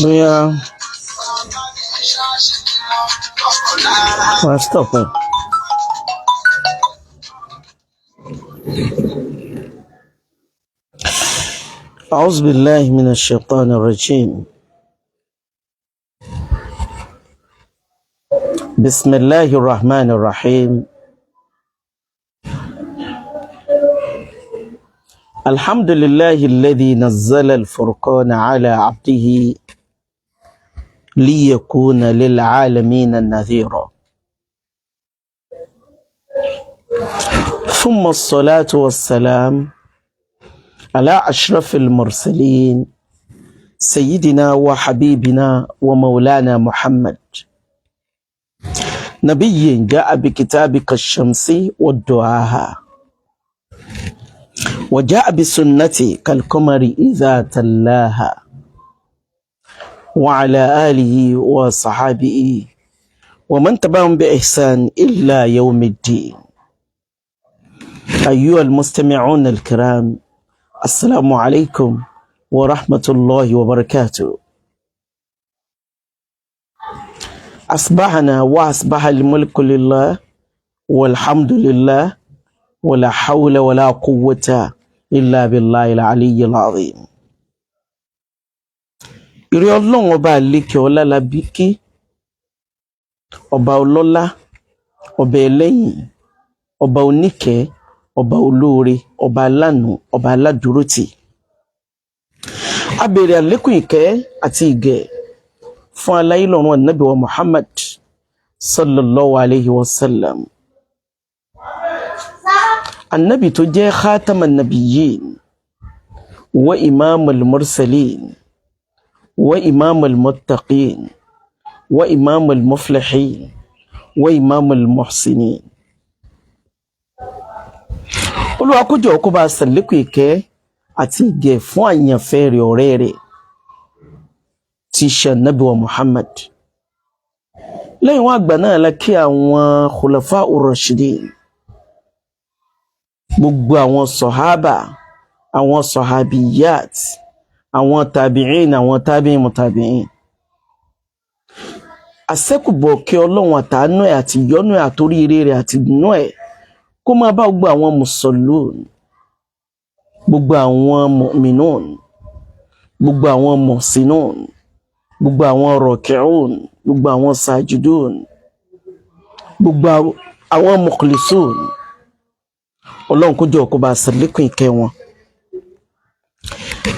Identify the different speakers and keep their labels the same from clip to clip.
Speaker 1: Bóyá wọ́n stop ẹ̀. أعوذ بالله من الشيطان الرجيم. بسم الله الرحمن الرحيم. الحمد لله الذي نزل الفرقان على عبده ليكون للعالمين نذيرا. ثم الصلاة والسلام على أشرف المرسلين سيدنا وحبيبنا ومولانا محمد، نبي جاء بكتابك الشمس والدعاها، وجاء بسنتي كالقمر إذا تلاها، وعلى آله وصحابه ومن تبعهم بإحسان إلى يوم الدين. أيها المستمعون الكرام، السلام عليكم ورحمة الله وبركاته. أصبحنا وأصبح الملك لله والحمد لله ولا حول ولا قوة إلا بالله العلي العظيم. Ìrẹ́ Ọlọ́run ọba àlékè ọlá la bí kí, ọba ọlọ́lá, ọba ẹlẹ́yìn, ọba oníkẹ́, ọba olóore, ọba aláàánú, ọba aládùúrótì. A béèrè àlékún ìkẹ́ àti ìgẹ̀ fún aláyélọ́run ànábì wa Muhammad sallallahu alayhi wa sallam. Ànábì tó jẹ́ khataman nabiyyin wa imamul mursalin wa imamul muttaqin wa imamul muflihin wa imamul muhsinin. Olúwa kó jọ̀ọ́ kó bá ṣàlékún ìkẹ́ àti ìgẹ̀ fún àyànfẹ́ rẹ̀, ọ̀rẹ́ rẹ̀ tí í ṣe ànábì wa Muhammad. Lẹ́yìn wọn àgbà náà la kí àwọn khulafa ur-rashidin, gbogbo àwọn sọ̀hábà, àwọn sọ̀hábìyàt, àwọn tàbíìn, àwọn tábìín mùtàbíìn. Àṣẹ́kùbọ̀ kí Ọlọ́run àtàánú ẹ̀ àti ìyọ́nú ẹ̀ àtoríire rẹ̀ àti ìdùnnú ẹ̀ kó máa bá gbogbo àwọn mùsùlùmí, gbogbo àwọn mu'minun, gbogbo àwọn muhsinun, gbogbo àwọn rọ̀kìún, gbogbo àwọn sajidun, gbogbo àwọn mukhlisun. Ọlọ́run kó jọ̀ọ́ kó bá ṣàlékún ìkẹ́ wọn,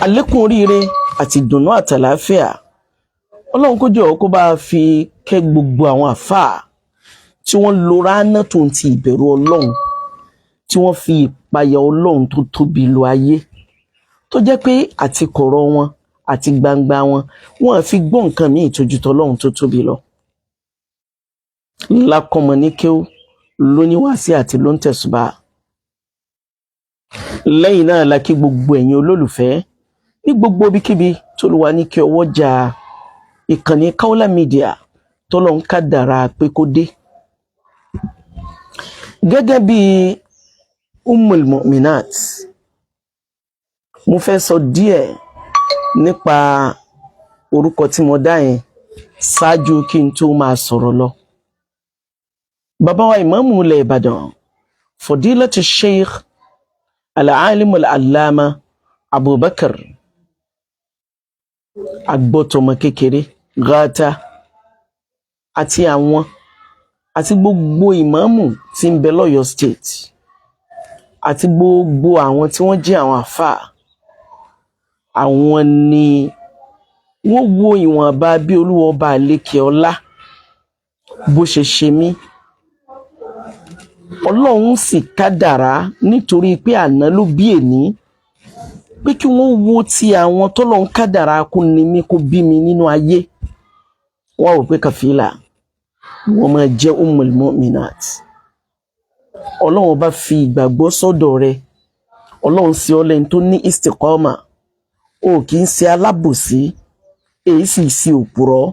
Speaker 1: àlékún oríire àti ìdùnnú àtàlàáfíà. Ọlọ́run kó jọ̀ọ́ kó bá fi kẹ́ gbogbo àwọn àfáà Tí wọ́n lo ránà tó ń ti ìbẹ̀rù Ọlọ́run, tí wọ́n fi ìpayà Ọlọ́run tó tóbi lo ayé, tó jẹ́ pé àti kọ̀rọ̀ wọn àti gbangba wọn, wọn fi gbọ́ nǹkan míì tó ju tọlọ́run tó tóbi lọ. Lákọmọ ní kéwú, lóníwàásí àti ló ń tẹ̀sùbà. Lẹ́yìn náà la kí gbogbo ẹ̀yin olólùfẹ́ ní gbogbo ibikíbi t'Olúwa ní kí ọwọ́ ja ìkànnì Kaola Media tó lọ ń kádàrá pé kó dé. Gẹ́gẹ́ bí Ummul Mu'minat, mo fẹ́ sọ díẹ̀ nípa orúkọ tí mo dá yẹn ṣáájú kí n tó máa sọ̀rọ̀ lọ. Bàbá wa ìmáàmù ilẹ̀ Ìbàdàn, Fadilatu Sheikh Al-Alim Al-Allama Abubakar Agbọ́tọmọ kékeré Gata, àti àwọn àti gbogbo ìmáàmù tí ń bẹ lọ́yọ̀ọ́ State, àti gbogbo àwọn tí wọ́n jẹ́ àwọn àfáà, àwọn ni wọ́n wo ìwọ̀nba bí Olúwa ọba àlékè ọlá bó ṣe ṣe mí. Ọlọ́run sì kádàrá, nítorí pé àná ló bí èní, pé kí wọ́n wo ti àwọn tọ́lọ́run kádàrá kó ní mí, kó bí mi nínú ayé. Wọ́n wò pé kàfílà wọ́n máa jẹ́ Ummul Mu'minat. Ọlọ́run bá fi ìgbàgbọ́ sọ́dọ̀ rẹ, Ọlọ́run sí ọ lẹ́ni tó ní istiqama, o kì í ṣe alábòsí, èyí sì ṣe òpùrọ́,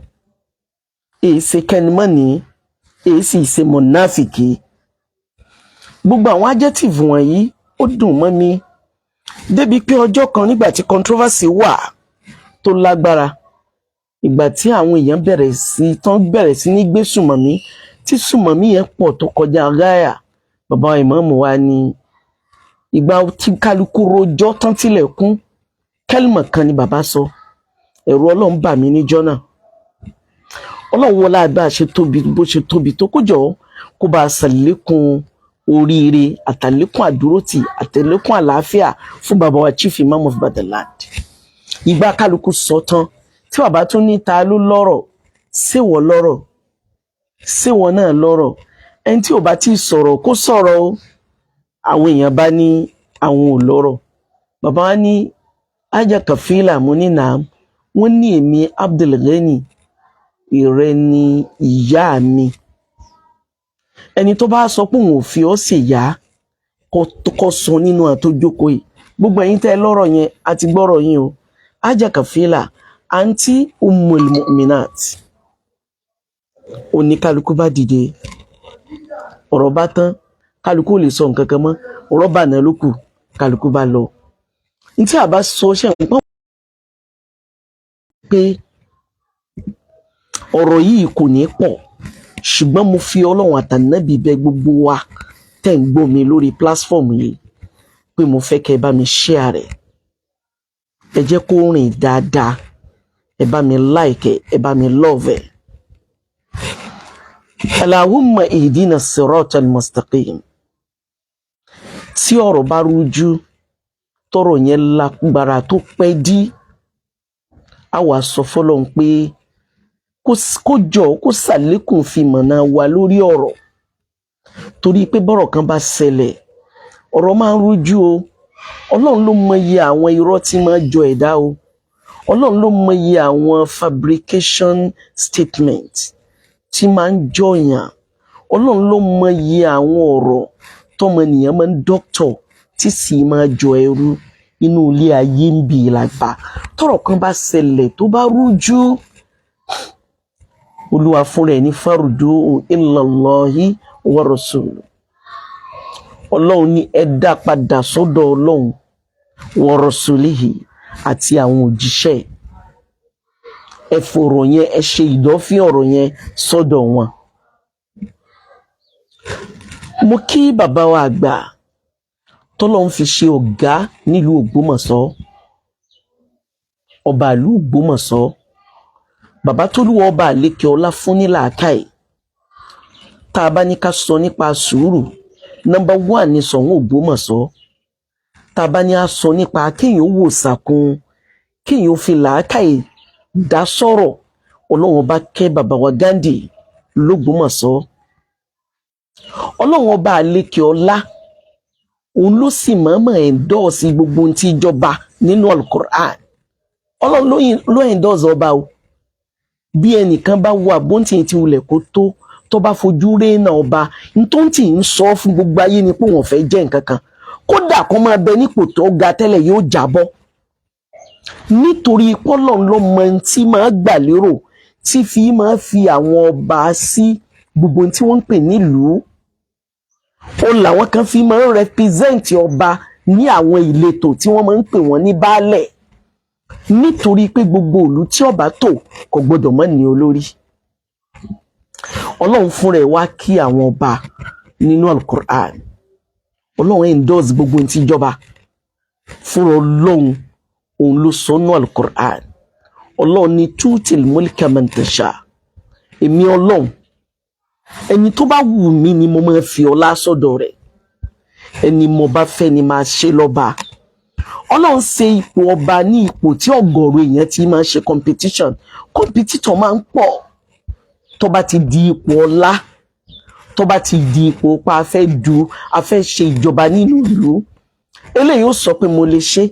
Speaker 1: èyí ṣe kẹ́nimọ́ni, èyí sì ṣe mọ̀náfìkì. Gbogbo àwọn adjective wọ̀nyí, ó dùn mọ́ mi débi pé ọjọ́ kan, nígbà tí controversy wà tó lágbára, ìgbà tí àwọn èèyàn bẹ̀rẹ̀ sí tán bẹ̀rẹ̀ sí ní gbé sùmọ̀mí, tí sùmọ̀mí yẹn pọ̀ tó kọjá gáyà, bàbá ìmáàmù wa ní ìgbà tí kálukú rojọ́ tán tilẹ̀ kún, kẹ́lìmọ̀ kan ni bàbá sọ. Ẹ̀rù Ọlọ́run bà mí níjọ́ náà. Ọlọ́run wọlé àgbà ṣe tóbi bó ṣe tóbi tó, kójọ kó bá a ṣàlékún oríire àtàlékún àdúrótì àtàlékún àlàáfíà fún bàbá wa, Chief Imam of Ibadanland. Ìgbà kálukú sọ tán, tí bàbá tún ní, "Ta ló lọ́rọ̀? Ṣéwọ lọ́rọ̀? Ṣéwọ náà lọ́rọ̀? Ẹni tí ò bá tí ì sọ̀rọ̀, kó sọ̀rọ̀ o." Àwọn èèyàn bá ní àwọn ò lọ́rọ̀. Bàbá wa ní, "Ájà Kàfílà." Mo ní, "Nàám." Wọ́n ní, "Èmi Abdulghani, ìrẹ ni ìyá mi. Ẹni tó bá sọ pé òun ò fi ọ́ ṣèyá, kó sọ nínú àtòjókòó yìí." Gbogbo ẹ̀yin tẹ́ ẹ lọ́rọ̀ yẹn, a ti gbọ́rọ̀ yín o. Ájà Kàfílà, àǹtí Ummul Mu'minat, oníkálukú bá dìde, ọ̀rọ̀ bá tán, kálukú ò lè sọ nǹkan kan mọ́. Rọ́bà náà ló kù, kálukú bá lọ. Ní tí a bá sọ ṣe ń pọ́n pé ọ̀rọ̀ yìí kò ní pọ̀, ṣùgbọ́n mo fi Ọlọ́run àtànábì bẹ̀ gbogbo wa tẹ̀ ń gbọ́ mi lórí platform yìí pé mo fẹ́ kẹ́ ẹ bá mi share rẹ̀. Ẹ jẹ́ kó rìn dáadáa. Ẹ bá mi like ẹ, ẹ bá mi love ẹ. Allahumma ihdina siratal mustaqim. Tí ọ̀rọ̀ bá rújú, tọ́rọ̀ yẹn lágbára tó pẹ́ dí, a wà sọ fọ́lọ́run pé kó jọ kó ṣàlékún fi mọ̀nà wa lórí ọ̀rọ̀, torí pé bọ́rọ̀ kan bá ṣẹlẹ̀, ọ̀rọ̀ máa ń rújú o. Ọlọ́run ló mọyì àwọn irọ́ tí máa jọ ẹ̀dá o. Ọlọ́run ló mọyì àwọn fabrication statement tí máa ń jọyàn. Ọlọ́run ló mọyì àwọn ọ̀rọ̀ tọmọnìyàn máa ń dọ́kítọ̀ tí sì máa jọ ẹrú inú ilé ayé ń bì làgbà. Tọ́rọ̀ kan bá ṣẹlẹ̀ tó bá rújú, Olúwa fúnra ẹ̀ ní faruddu ilallahi wa rasul. Ọlọ́run ní ẹ dá padà sọ́dọ̀ Ọlọ́run, wa rasulihi, àti àwọn òjíṣẹ́. Ẹ fọ̀rọ̀ yẹn, ẹ ṣe ìdọ́fín ọ̀rọ̀ yẹn sọ́dọ̀ wọn. Mo kí bàbá wa àgbà tọ́lọ́run fi ṣe ọ̀gá nílùú Ògbómọ̀ṣọ́, ọba ìlú Ògbómọ̀ṣọ́, bàbá tólúwa ọba àlékè ọlá fún ní làákàyè. Tá a bá ní ká sọ nípa sùúrù, number one ní Ṣọ̀ún Ògbómọ̀ṣọ́. Tá a bá ní á sọ nípa kéèyàn wò sàkún, kéèyàn fi làákàyè dá sọ̀rọ̀, Ọlọ́run bá kẹ́ bàbá wa Gandhi lÓgbómọ̀ṣọ́. Ọlọ́run ọba àlekè ọlá, òun ló sì mọ̀ọ́mọ̀ endorse gbogbo ohun tí ìjọba nínú Al-Qur'an. Ọlọ́run ló endorse ọba o. Bí ẹnìkan bá wà bóńtì tí wulẹ̀ kó tó, tó bá fojú rénà ọba, ntóńtì ń sọ fún gbogbo ayé ni pé wọ́n fẹ́ jẹ́ nǹkan kan, kódà kó máa bẹ nípò tó ga tẹ́lẹ̀, yóò jábọ́, nítorí pọ́lọ́n ló mọ ohun tí máa gbà lérò tí fi máa fi àwọn ọba sí gbogbo ohun tí wọ́n ń pè nílùú. Ó làwọn kan fi máa ń represent ọba ní àwọn ìletò tí wọ́n máa ń pè wọ́n ní baálẹ̀, nítorí pé gbogbo ìlú tí ọba tò kò gbọdọ̀ mọ́ ní olórí. Ọlọ́run fúnra ẹ̀ wá kí àwọn ọba nínú Al-Qur'an. Ọlọ́run endorse gbogbo ohun tí ìjọba fúnra Ọlọ́run, òun ló sọ nínú Al-Qur'an. Ọlọ́run ní tu'til mulka man tasha, èmi Ọlọ́run, ẹni tó bá wù mí ni mo máa fi ọlá sọ́dọ̀ rẹ̀, ẹni mo bá fẹ́ ni máa ṣe lọ́ba. Ọlọ́run ṣe ipò ọba ní ipò tí ọ̀gọ̀rọ̀ èèyàn ti máa ṣe competition. Competitor máa ń pọ̀ tó bá ti di ipò ọlá, tó bá ti di ipò pa a fẹ́ du, a fẹ́ ṣe ìjọba nínú ìlú. Eléyìí ó sọ pé mo lè ṣe,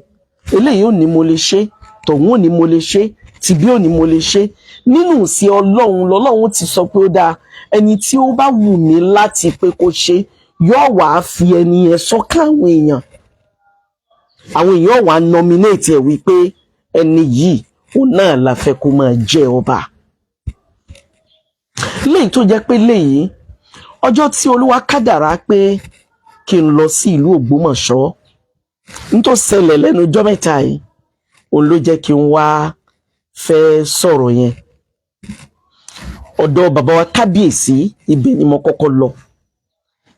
Speaker 1: eléyìí ò ní mo lè ṣe, tọ̀hún ò ní mo lè ṣe, tìbí ò ní mo lè ṣe. Nínú sí Ọlọ́run lọ́lọ́run ti sọ pé ó dáa, ẹni tí ó bá wù mí láti pé kó ṣe, yóò wá fi ẹni yẹn sọ́kàn àwọn èèyàn. Àwọn èèyàn wá nominate ẹ̀ wípé ẹni yìí, òun náà la fẹ́ kó máa jẹ́ ọba. Léyìí tó jẹ́ pé léyìí, ọjọ́ tí Olúwa kádàrá pé kí n lọ sí ìlú Ògbómọ̀ṣọ́, n tó ṣẹlẹ̀ lẹ́nu ọjọ́ mẹ́ta yìí, òun ló jẹ́ kí n wá fẹ́ sọ̀rọ̀ yẹn. Ọ̀dọ̀ bàbá wa kábíyèsí, ibẹ̀ ni mo kọ́kọ́ lọ.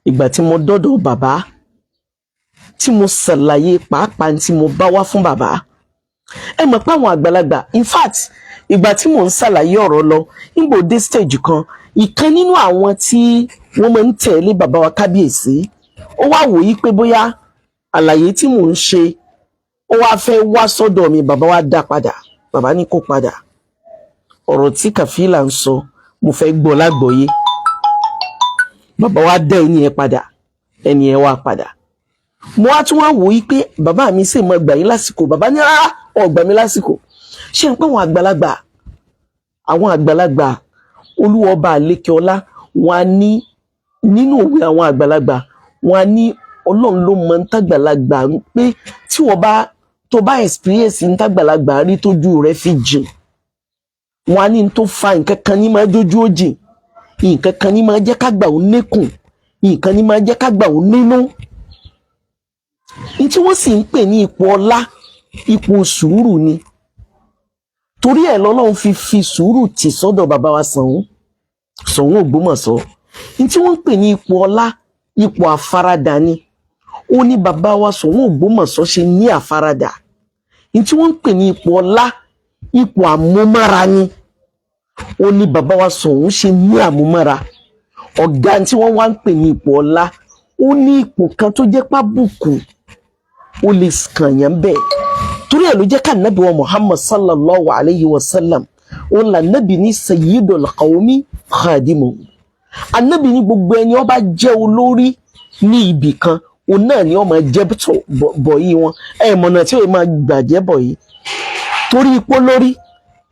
Speaker 1: Ìgbà tí mo dọ́dọ̀ bàbá, tí mo ṣàlàyé pàápàá tí mo bá wá fún bàbá, ẹ mọ̀ pé àwọn àgbàlagbà, in fact, ìgbà tí mò ń ṣàlàyé ọ̀rọ̀ lọ, nígbò dé stage kan, ìkan nínú àwọn tí wọ́n máa ń tẹ̀lé bàbá wa kábíyèsí, ó wá wòye pé bóyá àlàyé tí mò ń ṣe, ó wá fẹ́ wá sọ́dọ̀ mi. Bàbá wa dá padà. Bàbá ní kó padà, ọ̀rọ̀ tí Kàfílà ń sọ, mo fẹ́ gbọ́ lágbọ́yé. Bàbá wa dá ẹni yẹn padà, ẹni yẹn wá padà. Mo wá tún wá wò ó pé bàbá mi sì mọ gbà yín lásìkò. Bàbá ní rárá, ò gbà mí lásìkò. Ṣé n pé àwọn àgbàlagbà, Olúwọba àlékè ọlá, wọn á ní nínú òwe àwọn àgbàlagbà, wọn á ní Ọlọ́run ló mọ ntàgbàlagbà, pé tí wọ́n bá tó bá experience ntàgbàlagbà rí tójú rẹ̀ fi jìn, wọn á ní tó fa nǹkan kan ní máa jójú ó jìn, nǹkan kan ní máa jẹ́ kágbà ó nékùn, nǹkan ní máa jẹ́ kágbà ó nínú. Ní tí wọ́n sì ń pè ní ipò ọlá, ipò sùúrù ni. Torí ẹ̀ lọ́lọ́run fi fi sùúrù tì sọ́dọ̀ bàbá wa Ṣọ̀ún, Ṣọ̀ún Ògbómọ̀ṣọ́. Ní tí wọ́n ń pè ní ipò ọlá, ipò àfaradà ni. Ó ní bàbá wa Ṣọ̀ún Ògbómọ̀ṣọ́ ṣe ní àfaradà. Ní tí wọ́n ń pè ní ipò ọlá, ipò àmúmára ni. Ó ní bàbá wa Ṣọ̀ún ṣe ní àmúmára. Ọ̀gá tí wọ́n wá ń pè ní ipò ọlá, ó ní ipò kan tó jẹ́ pábùkù ó lè kàn yẹn bẹ́ẹ̀. Torí ẹ̀ ló jẹ́ ká nàbí wa Muhammad sallallahu alayhi wa sallam, òun là nàbí ní sayyidul qawmi khadimu. Anabi ní gbogbo ẹni ó bá jẹ́ olórí ní ibì kan, òun náà ni ó máa jẹ́ bọ̀yì wọn. Ẹ̀ mọ̀nà tí ó máa gbàjẹ́ bọ̀yì, torí ipò lórí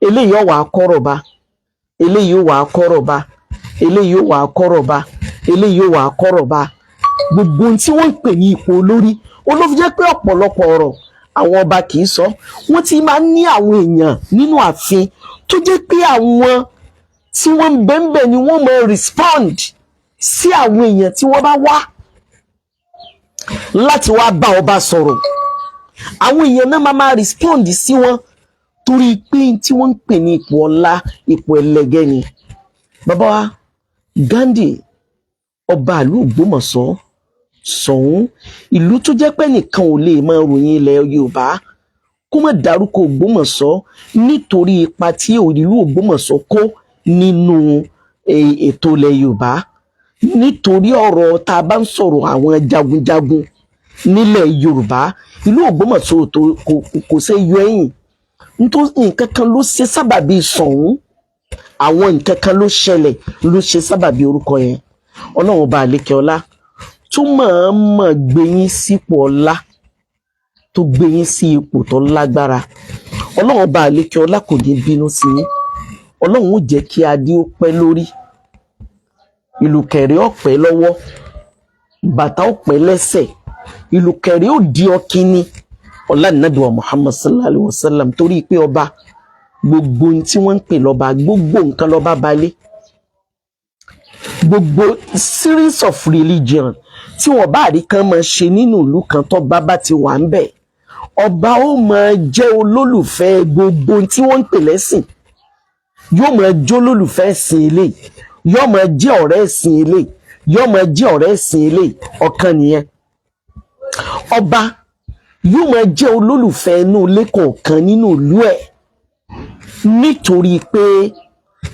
Speaker 1: eléyìí, ó wà kọ́rọ̀ bá eléyìí, ó wà kọ́rọ̀ bá eléyìí, ó wà kọ́rọ̀ bá eléyìí, ó wà kọ́rọ̀ bá gbogbo ohun tí wọ́n ń pè ní ipò olórí. Ó ló fi jẹ́ pé ọ̀pọ̀lọpọ̀ ọ̀rọ̀ àwọn ọba kì í sọ. Wọ́n ti máa ń ní àwọn èèyàn nínú ààfin tó jẹ́ pé àwọn tí wọ́n ń bẹ́ńbẹ́ ni wọ́n máa respond sí àwọn èèyàn tí wọ́n bá wá láti wá bá ọba sọ̀rọ̀. Àwọn èèyàn náà máa máa respond sí wọn, torí pé tí wọ́n ń pè ní ipò ọlá, ipò ẹlẹgẹ́ ni. Bàbá wa Ghandi, ọba ìlú Ògbómọ̀ṣọ́, Ṣọ̀ún, ìlú tó jẹ́ pé nìkan ò lè máa ròyìn ilẹ̀ Yorùbá kó má dárúkọ Ògbómọ̀ṣọ́, nítorí ipa tí ìlú Ògbómọ̀ṣọ́ kó nínú ètò ilẹ̀ Yorùbá, nítorí ọ̀rọ̀ tá a bá ń sọ̀rọ̀ àwọn jagunjagun nílẹ̀ Yorùbá, ìlú Ògbómọ̀ṣọ́ kò ṣe yọ ẹ̀yìn. Nítorí nǹkan kan ló ṣe sábàbí Ṣọ̀ún, àwọn nǹkan kan ló ṣẹlẹ̀ ló ṣe sábàbí orúkọ yẹn. Ọlọ́run ọba àlékè ọlá tó mọ̀ọ́mọ̀ gbé yín sípò ọlá, tó gbé yín sí ipò tó lágbára, Ọlọ́run ọba àlékè ọlá kò ní bínú sí yín. Ọlọ́run ó jẹ́ kí adé ó pẹ́ lórí, ìlùkẹ̀rẹ̀ ó pẹ́ lọ́wọ́, bàtà ó pẹ́ lẹ́sẹ̀, ìlùkẹ̀rẹ̀ ó di ọ̀kíní ọlá nàbíwá Muhammad sallallahu alayhi wa sallam. Torí pé ọba, gbogbo ohun tí wọ́n ń pè lọ́ba, gbogbo nǹkan lọ́ba balẹ̀, gbogbo series of religion tí wọ́n bá rí kan máa ṣe nínú ìlú kan, tó bá bá ti wà ń bẹ̀, ọba ó máa jẹ́ olólùfẹ́ gbogbo ohun tí wọ́n ń pè lẹ́sìn. Yóò máa jẹ́ olólùfẹ́ ẹ̀sìn eléyìí, yóò máa jẹ́ ọ̀rẹ́ ẹ̀sìn eléyìí, yóò máa jẹ́ ọ̀rẹ́ ẹ̀sìn eléyìí. Ọ̀kan nìyẹn. Ọba yóò máa jẹ́ olólùfẹ́ inú ilé kọ̀ọ̀kan nínú ìlú ẹ̀, nítorí pé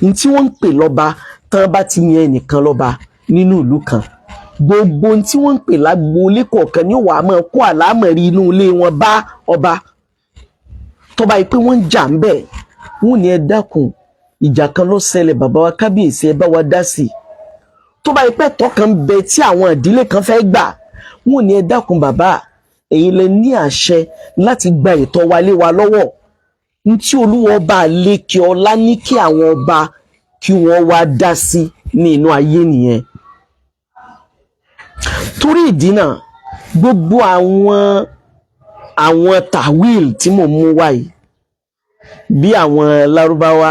Speaker 1: n tí wọ́n ń pè lọ́ba, tán bá ti yan ẹnìkan lọ́ba nínú ìlú kan, gbogbo ohun tí wọ́n ń pè lágboolé kọ̀ọ̀kan ní wàá máa kó àlámọ̀rí inú ilé wọn bá ọba. Tó bá yìí pé wọ́n ń jà ń bẹ̀, wọ́n ní, "Ẹ dákun, ìjà kan ló ṣẹlẹ̀, bàbá wa kábíyèsí, ẹ bá wa dá sí i." Tó bá yìí pé ẹ̀tọ́ kan bẹ tí àwọn ìdílé kan fẹ́ gbà, wọ́n ní, "Ẹ dákun bàbá, ẹ̀yin lẹ ní àṣẹ láti gba ẹ̀tọ́ wa lé wa lọ́wọ́." N tí Olúwa ọba àlékè ọlá ní kí àwọn ọba kí wọ́n wá dá sí ní inú ayé nìyẹn. Torí ìdí náà, gbogbo àwọn tawil tí mò ń mú wá yìí, bí àwọn Lárúbáwá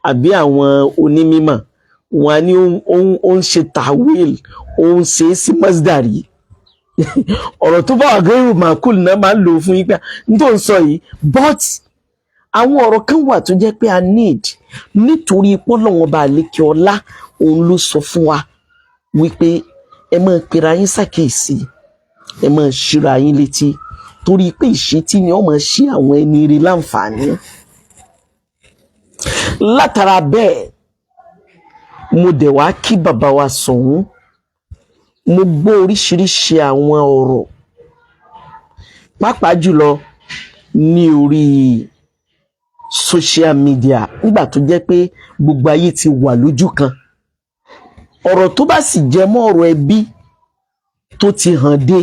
Speaker 1: àbí àwọn onímímọ̀ wọn á ní ó ń ṣe tawil, ó ń ṣe é sí masdari, ọ̀rọ̀ tó bá wà gẹ́rù màkúl náà máa ń lò fún yín pé n tó ń sọ yìí. But àwọn ọ̀rọ̀ kan wà tó jẹ́ pé a need, nítorí pọ́lọ́wọ́n bá lékè ọlá, òun ló sọ fún wa wípé ẹ máa pera yín ṣàkíyèsí, ẹ máa ṣíra yín létí, torí pé ìṣítí ni ó máa ṣe àwọn ẹni rí láǹfààní. Látara bẹ́ẹ̀, mo dẹ̀ wá kí bàbá wa sọ̀hún. Mo gbọ́ oríṣiríṣi àwọn ọ̀rọ̀, pàápàá jùlọ ní orí social media, nígbà tó jẹ́ pé gbogbo ayé ti wà lójú kan. Ọ̀rọ̀ tó bá sì jẹ mọ́ ọ̀rọ̀ ẹbí tó ti hàn dé,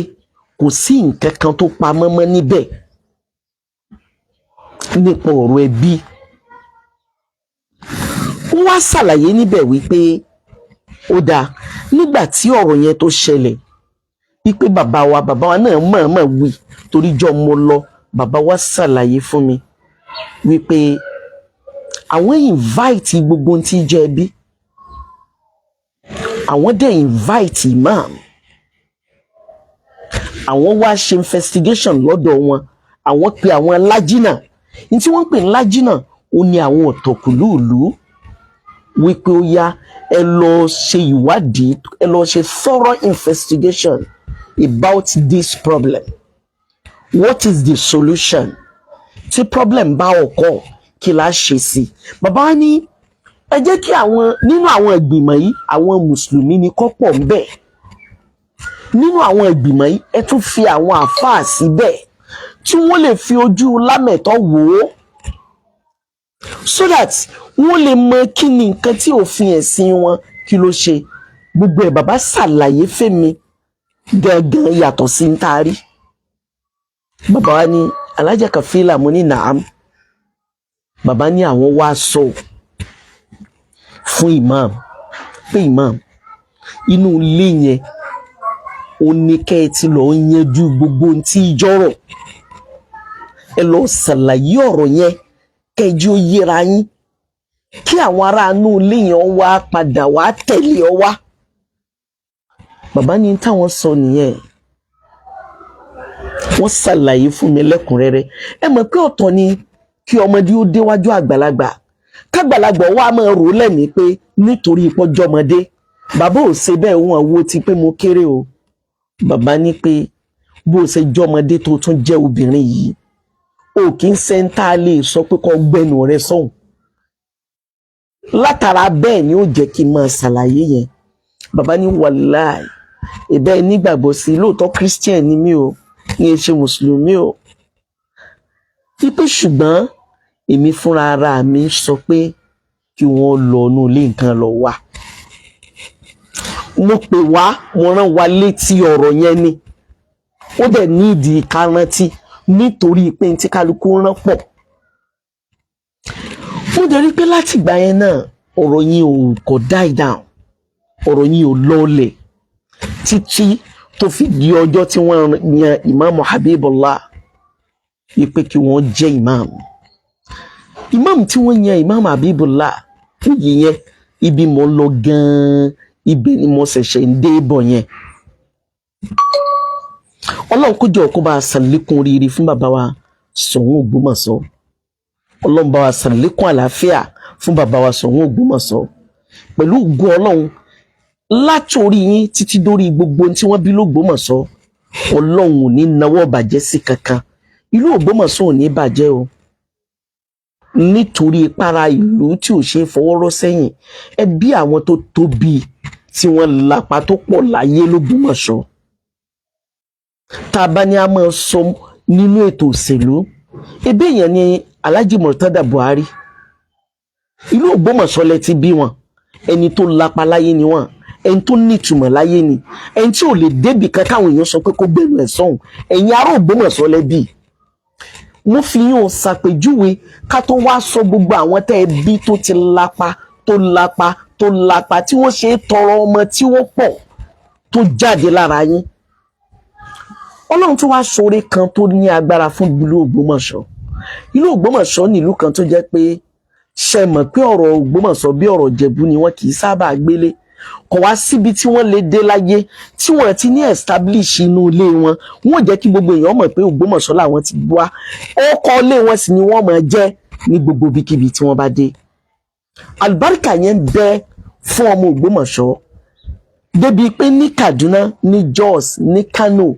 Speaker 1: kò sí nǹkan kan tó pamọ́ mọ́ níbẹ̀ nípa ọ̀rọ̀ ẹbí. Wọ́n wá ṣàlàyé níbẹ̀ wípé ó dáa, nígbà tí ọ̀rọ̀ yẹn tó ṣẹlẹ̀, wípé bàbá wa náà mọ̀ọ́mọ̀ wí, torí jọ mo lọ, bàbá wa ṣàlàyé fún mi wípé àwọn invite gbogbo ohun tí jẹ́ ẹbí, àwọn dẹ̀ invite imam, àwọn wá ṣe investigation lọ́dọ̀ wọn, àwọn pe àwọn lájínà. Ní tí wọ́n ń pè ní lájínà, ó ní àwọn ọ̀tọ̀kùlú ìlú, wípé ó yá, ẹ lọ ṣe ìwádìí, ẹ lọ ṣe thorough investigation about this problem. What is the solution? Tí problem bá ọkọ, kí la ṣe sí? Bàbá wa ní ẹ jẹ́ kí àwọn nínú àwọn ìgbìmọ̀ yìí, àwọn mùsùlùmí ní kó pọ̀ ń bẹ̀ nínú àwọn ìgbìmọ̀ yìí, ẹ tún fi àwọn àáfàá síbẹ̀ tí wọ́n lè fi ojú lámẹ̀tọ́ wò ó, so that wọ́n lè mọ kí ni nǹkan tí òfin ẹ̀sìn wọn kí ló ṣe. Gbogbo ẹ̀, bàbá ṣàlàyé fẹ́mi gangan yàtọ̀ sí ń taari. Bàbá wa ní, "Alájà Kàfílà." Mo ní, "Nàám." Bàbá ní àwọn wá sọ fún imam pé, "Imam, inú ilé yẹn ó ní kẹ́ ẹ ti lọ́ọ́ yanjú gbogbo ohun tí jọ́rọ̀, ẹ lọ ṣàlàyé ọ̀rọ̀ yẹn, kẹjú ó yéra yín, kí àwọn ará inú ilé yẹn wá padà wá tẹ̀lé ọ wá." Bàbá ní táwọn sọ nìyẹn. Wọ́n ṣàlàyé fún mi lẹ́kùnrẹ́rẹ́. Ẹ mọ̀ pé ọ̀tọ̀ ni kí ọmọdé ó déwájú àgbàlagbà, kágbàlagbà wa máa rò ó lẹ́mìí pé nítorí ìpọ́jọ́mọdé. Bàbá ò ṣe bẹ́ẹ̀. Wọ́n wo ti pé mo kéré o. Bàbá ní pé bó o ṣe jọmọdé tó tún jẹ́ obìnrin yìí, o kì í ṣe ń tá a lè sọ pé kó gbẹnu rẹ sọ̀hún. Látara bẹ́ẹ̀ ni ó jẹ́ kí n máa ṣàlàyé yẹn. Bàbá ní wàláì, ìbẹ́ nígbàgbọ́ sí i lóòótọ́, Christian ni mí o, ní ẹ ṣe mùsùlùmí o, wípé ṣùgbọ́n èmi fúnra ara mi sọ pé kí wọ́n lọ inú ilé nǹkan lọ wà. Mo pè wá, mo rán wa létí ọ̀rọ̀ yẹn ni. Ó dẹ̀ nídìí ká rántí nítorí pé tí kálukú rán pọ̀. Mo dẹ̀ rí pé láti ìgbà yẹn náà, ọ̀rọ̀ yẹn ò kò die down, ọ̀rọ̀ yẹn ò lọ́ọ̀lẹ̀ títí tó fi di ọjọ́ tí wọ́n yan Ìmáàmù Habibullah wípé kí wọ́n jẹ́ ìmáàmù. Ìmáàmù tí wọ́n yan, Ìmáàmù Habibullah, oyè yẹn, ibi mo lọ gan-an, ibẹ̀ ni mo ṣẹ̀ṣẹ̀ ń dé bọ̀ yẹn. Ọlọ́run kó jọ̀ọ́ kó bá a ṣàlékún oríire fún bàbá wa Ṣọ̀ún Ògbómọ̀ṣọ́. Ọlọ́run bá wa ṣàlékún àlàáfíà fún bàbá wa Ṣọ̀ún Ògbómọ̀ṣọ́. Pẹ̀lú ògo Ọlọ́run, látòrí yín títí dórí gbogbo ohun tí wọ́n bí lÓgbómọ̀ṣọ́, Ọlọ́run ò ní nawọ́ bàjẹ́ sí kankan. Ìlú Ògbómọ̀ṣọ́ ò ní bàjẹ́ o, nítorí para ìlú tí ò ṣe é fọwọ́ rọ́ sẹ́yìn. Ẹbí àwọn tó tóbi tí wọ́n lapa tó pọ̀ láyé lÓgbómọ̀ṣọ́, tá a bá ní a máa sọ nínú ètò òṣèlú, ebi èèyàn ni Alhaji Murtada Buhari. Ìlú Ògbómọ̀ṣọ́ lẹ ti bí wọn. Ẹni tó lapa láyé ni wọn, ẹni tó nítumọ̀ láyé ni, ẹni tí ò lè débì kan káwọn èèyàn sọ pé kó gbẹnu ẹ̀ sọ̀hún. Ẹ̀yin ará Ògbómọ̀ṣọ́ lẹ bí. Mo fi yín ṣàpèjúwe ká tó wá sọ gbogbo àwọn tẹ́ ẹ bí tó ti lapa, tó lapa, tó lapa, tí wọ́n ṣe é tọrọ ọmọ tí wọ́n pọ̀ tó jáde lára yín. Ọlọ́run tó wá ṣoore kan tó ní agbára fún ìlú Ògbómọ̀ṣọ́. Ìlú Ògbómọ̀ṣọ́ nílùú kan tó jẹ́ pé, ṣe mọ̀ pé ọ̀rọ̀ Ògbómọ̀ṣọ́ bí ọ̀rọ̀ Ìjẹ̀bú ni, wọ́n kì í sábà gbélé. Kò wá síbi tí wọ́n lè dé láyé tí wọ́n ti ní establish inú ilé wọn. Wọ́n jẹ́ kí gbogbo èèyàn mọ̀ pé Ògbómọ̀ṣọ́ làwọn ti wá. Ọkọ̀ ilé wọn sì ni wọ́n máa jẹ́ ní gbogbo ibikíbi tí wọ́n bá dé. Àlùbáríkà yẹn ń bẹ fún ọmọ Ògbómọ̀ṣọ́ débi pé ní Kaduna, ní Jos, ní Kano,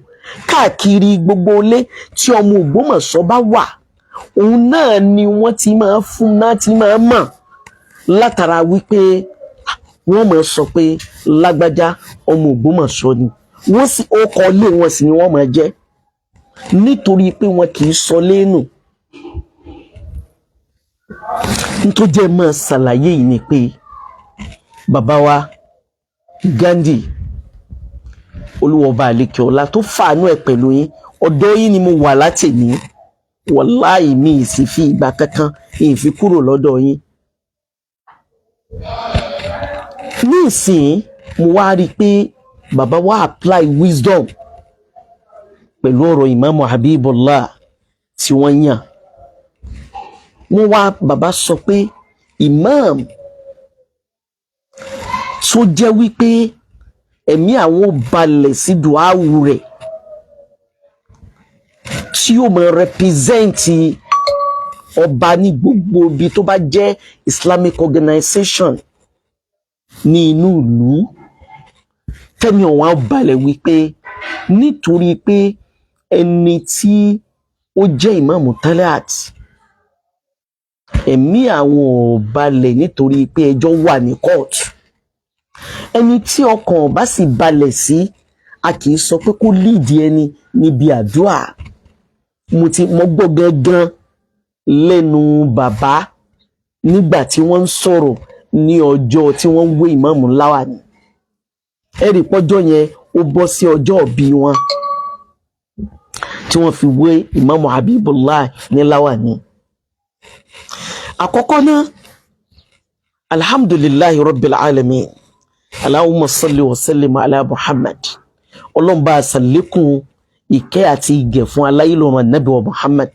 Speaker 1: káàkiri gbogbo ilé tí ọmọ Ògbómọ̀ṣọ́ bá wà, òun náà ni wọ́n ti máa fún náà ti máa mọ̀ látara wípé wọ́n máa sọ pé lágbájá, ọmọ Ògbómọ̀ṣọ́ ni. Wọ́n sì ọkọ̀ ilé wọn sì ni wọ́n máa jẹ́, nítorí pé wọn kì í sọ lẹ́nu. Nítorí jẹ́ máa ṣàlàyé yìí ni pé bàbá wa Gandhi, Olúwọba àlekè ọlá tó fàánú ẹ̀ pẹ̀lú yín, ọ̀dọ̀ yín ni mo wà látẹ̀mí. Wàláì, mi ì sì fi ìgbà kankan ìfi kúrò lọ́dọ̀ yín. Ní ìsìn, mo wá rí i pé bàbá wa apply wisdom pẹ̀lú ọ̀rọ̀ Ìmáàmù Habibullah tí wọ́n yàn. Wọ́n wá, bàbá sọ pé imam tó jẹ́ wípé ẹ̀mí àwọn balẹ̀ sí duawu rẹ̀, tí yóò máa represent ọba ní gbogbo ibi tó bá jẹ́ Islamic organization ní inú ìlú, tẹ́mi ọ̀wọ́n á balẹ̀ wípé nítorí pé ẹni tí ó jẹ́ Ìmáàmù Taliat, ẹ̀mí àwọn ò balẹ̀ nítorí pé ẹjọ́ wà ní kóòtù. Ẹni tí ọkàn bá sì balẹ̀ sí, a kì í sọ pé kó líìdì ẹni níbi àdúrà. Mo ti mo gbọ́ gangan lẹ́nu bàbá nígbà tí wọ́n ń sọ̀rọ̀ ní ọjọ́ tí wọ́n ń wé Ìmáàmù Láwàní. Ẹ̀rí pọ́jọ́ yẹn, ó bọ́ sí ọjọ́ ìbí wọn tí wọ́n fi wé Ìmáàmù Habibullah ní Láwàní. Àkọ́kọ́ náà, alhamdulillahi rabbil alamin, allahumma salli wa sallim ala Muhammad. Ọlọ́run bá a ṣàlékún ìkẹ́ àti ìgẹ̀ fún aláìlọ́run Ànábì wa Muhammad.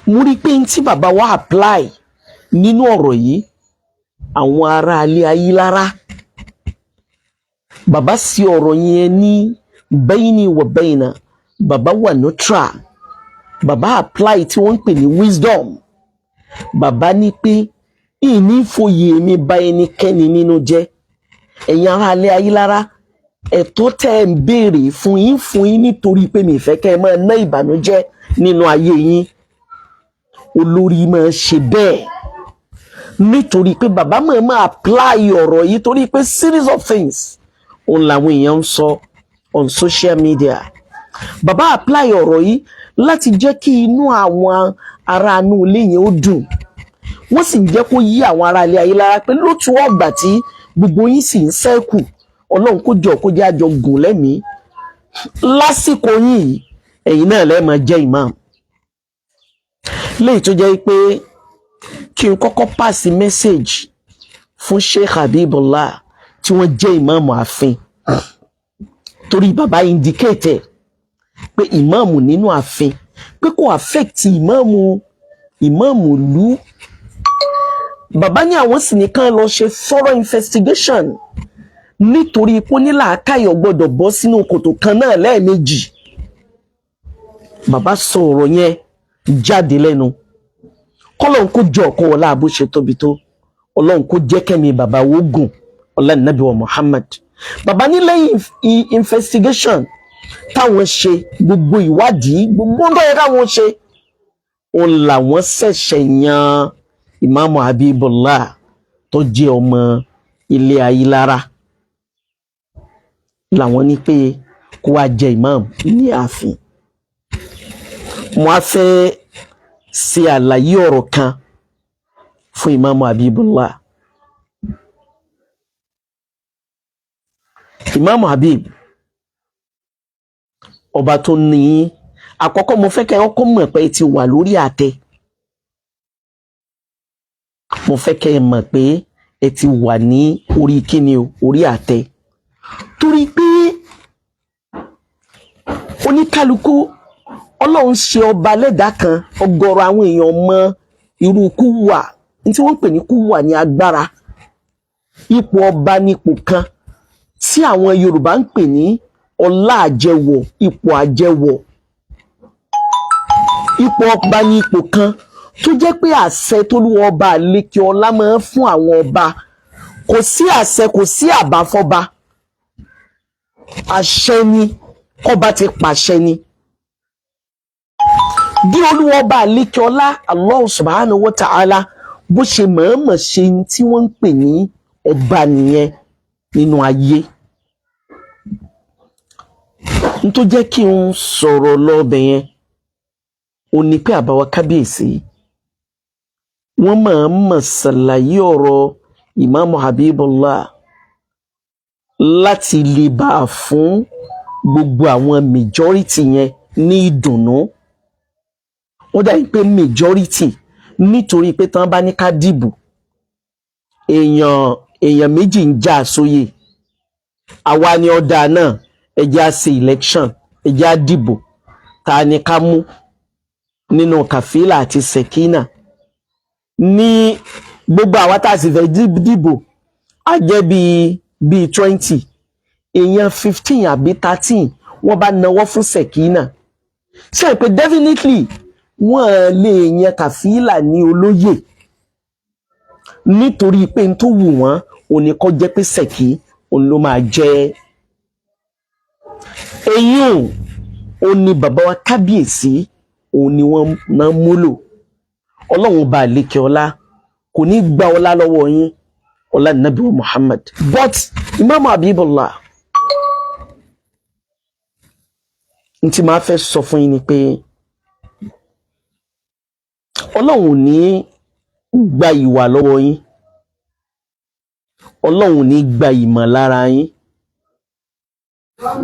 Speaker 1: Mo rí i pé tí bàbá wa apply nínú ọ̀rọ̀ yìí, àwọn ará alẹ́ ayé lára bàbá sí ọ̀rọ̀ yẹn ní bayni wa bayna. Bàbá wà neutral. Bàbá apply tí wọ́n ń pè ní wisdom. Bàbá ní pé ìní fòye mi bá ẹnikẹ́ni nínú jẹ́. Ẹ̀yin ará alẹ́ ayé lára, ẹ̀tọ́ tẹ́ ẹ̀ ń béèrè fún yín, fún yín, nítorí pé mi fẹ́ kẹ́ ẹ máa ná ìbànújẹ́ nínú ayé yín. Olórí máa ṣe bẹ́ẹ̀, nítorí pé bàbá máa máa apply ọ̀rọ̀ yìí, torí pé series of things òun làwọn èèyàn ń sọ on social media. Bàbá apply ọ̀rọ̀ yìí láti jẹ́ kí inú àwọn ará inú ilé yẹn ó dùn. Wọ́n sì ń jẹ́ kó yí àwọn ará ilé ayé lára pé lótú ọgbà tí gbogbo yín sì ń sẹ́kù. Ọlọ́run kó jọ kó jẹ́ àjọ gùn lẹ́mìí lásìkò yìí, ẹ̀yin náà lẹ́ẹ̀ máa jẹ́ imam. Léyìí tó jẹ́ pé kí n kọ́kọ́ pass message fún Sheikh Habibullah tí wọ́n jẹ́ ìmáàmù ààfin, torí bàbá indicate pé ìmáàmù nínú ààfin, pé kò affect ìmáàmù ìlú. Bàbá ní àwọn sì nìkan lọ ṣe thorough investigation, nítorí pé onílàákàyè gbọ́dọ̀ bọ́ sínú kòtò kan náà lẹ́ẹ̀mejì. Bàbá sọ ọ̀rọ̀ yẹn jáde lẹ́nu. Kọ́lọ́n kó jọ ọ̀kọ́ wọlé àbó ṣe tóbi tó, Ọlọ́run kó jẹ́ kẹ́mi bàbá wo gùn, ọlá nàbí wa Muhammad. Bàbá ní lẹ́yìn investigation táwọn ṣe, gbogbo ìwádìí, gbogbo ń tó yẹ káwọn ṣe, òun làwọn ṣẹ̀ṣẹ̀ yan Ìmáàmù Habibullah tó jẹ́ ọmọ ilé Ayílára, làwọn ní pé kó wá jẹ ìmáàmù ní ààfin. Mo á fẹ́ ṣe àlàyé ọ̀rọ̀ kan fún Ìmáàmù Habibullah. Ìmáàmù Habib, ọba tó ní àkọ́kọ́, mo fẹ́ kẹ́ ẹ kọ́kọ́ mọ̀ pé ẹ ti wà lórí àtẹ. Mo fẹ́ kẹ́ ẹ mọ̀ pé ẹ ti wà ní orí kíni o, orí àtẹ, torí pé oníkálukú Ọlọ́run ṣe ọba lẹ́dàá kan. Ọ̀gọ̀rọ̀ àwọn èèyàn mọ irú kúwà ní tí wọ́n ń pè ní kúwà ní agbára. Ipò ọba nípò kan tí àwọn Yorùbá ń pè ní ọlá àjẹwọ̀, ipò àjẹwọ̀. Ipò ọba ní ipò kan tó jẹ́ pé àṣẹ t'Olúwa ọba àlékè ọlá máa ń fún àwọn ọba, kò sí àṣẹ, kò sí àbá fọ́ba. Àṣẹ ni, kọ́ba ti pàṣẹ ni. Bí Olúwa ọba àlékè ọlá, Allah subhanahu wa ta'ala, bó ṣe mọ̀ọ́mọ̀ ṣe tí wọ́n ń pè ní ọba nìyẹn nínú ayé. N tó jẹ́ kí n sọ̀rọ̀ lọ́bẹ̀ yẹn ò ní pé àbáwá kábíyèsí wọ́n mọ̀ọ́mọ̀ ṣàlàyé ọ̀rọ̀ Ìmáàmù Habibullah láti lè bá a fún gbogbo àwọn majority yẹn ní ìdùnnú. Ó dàbí pé majority, nítorí pé tán bá ní ká dìbò, èèyàn méjì ń jà sóyè, àwa ni ọ̀dà náà, ẹ jẹ́ á ṣe election, ẹ jẹ́ á dìbò, ta ni ká mú nínú Kàfílà àti Sẹ̀kínà? Ní gbogbo àwa tá a sì fẹ́ dìbò, á jẹ́ bíi 20 èèyàn, 15 àbí 13, wọ́n bá nawọ́ fún Sẹ̀kínà. Ṣe é pé definitely wọ́n lè yan Kàfílà ní olóyè, nítorí pé n tó wù wọ́n òní kọ́ jẹ́ pé Sẹ̀kí òun ló máa jẹ́ eyín. Ò ní bàbá wa kábíyèsí, òun ni wọ́n máa ń múlò. Ọlọ́run bá àlékè ọlá kò ní gba ọlá lọ́wọ́ yín, ọlá nàbí wa Muhammad. But Imam Habibullah, n tí máa fẹ́ sọ fún yín ni pé Ọlọ́run ò ní gba ìwà lọ́wọ́ yín, Ọlọ́run ò ní gba ìmọ̀ lára yín,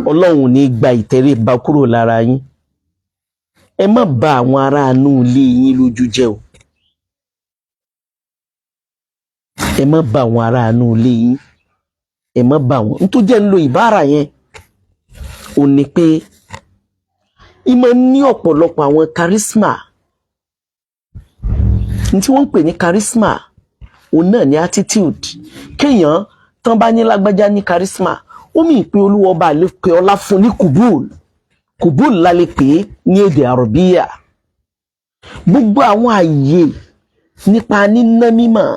Speaker 1: Ọlọ́run ò ní gba ìtẹríba kúrò lára yín. Ẹ má bà àwọn aráàánú ilé yín lójú jẹ́ o. Ẹ má bà àwọn aráàánú ilé yín, ẹ má bà wọ́n. N tó jẹ́ ń lo ìbára yẹn ò ní pé ìmọ̀ ní ọ̀pọ̀lọpọ̀ àwọn charisma. N tí wọ́n ń pè ní charisma, òun náà ní attitude. Kéèyàn tán bá ní lágbájá ní charisma, ó mì pé Olúwa ọba àlékè ọlá fún ní kùbúl. Kùbúl la lè pè é ní èdè àrọ̀bíyà. Gbogbo àwọn àyè nípa níná mímọ̀,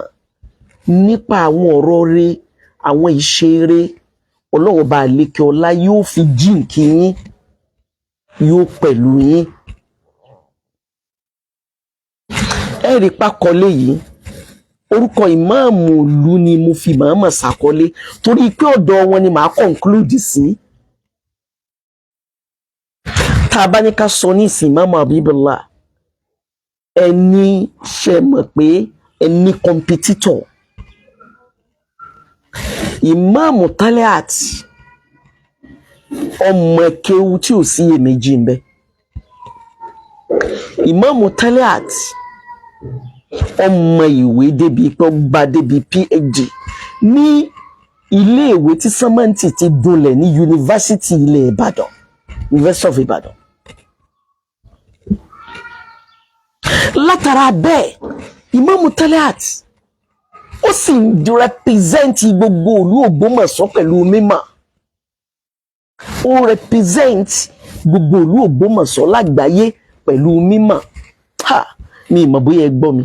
Speaker 1: nípa àwọn ọ̀rọ̀ rẹ̀, àwọn ìṣe rẹ̀, Ọlọ́run ọba àlékè ọlá yóò fi jíǹkí yín, yóò pẹ̀lú yín. Ẹ rí pákọlé yìí, orúkọ ìmáàmù ìlú ni mo fi mọ̀ọ́mọ̀ ṣàkọlé, torí pé ọ̀dọ̀ wọn ni màá conclude sí. Tá a bá ní ká sọ ní ìsìn Ìmáàmù Habibullah, ẹni ṣe mọ̀ pé ẹni competitor, Ìmáàmù Taliat ọmọ kéwú tí ò sí iyèméjì ń bẹ. Ìmáàmù Taliat ọmọ ìwé débi pé ó gba débi PhD ní iléèwé tí sẹ́mẹ́ǹtì ti dunlẹ̀ ní yunifásitì ilẹ̀ Ìbàdàn, University of Ibadan. Látara bẹ́ẹ̀, Ìmáàmù Taliat ó sì ń rẹpizẹ́ǹtì gbogbo ìlú Ògbómọ̀ṣọ́ pẹ̀lú mímọ̀. Ó rẹpizẹ́ǹtì gbogbo ìlú Ògbómọ̀ṣọ́ lágbàáyé pẹ̀lú mímọ̀. Ha, mi ìmọ̀ bóyá ẹ gbọ́ mi.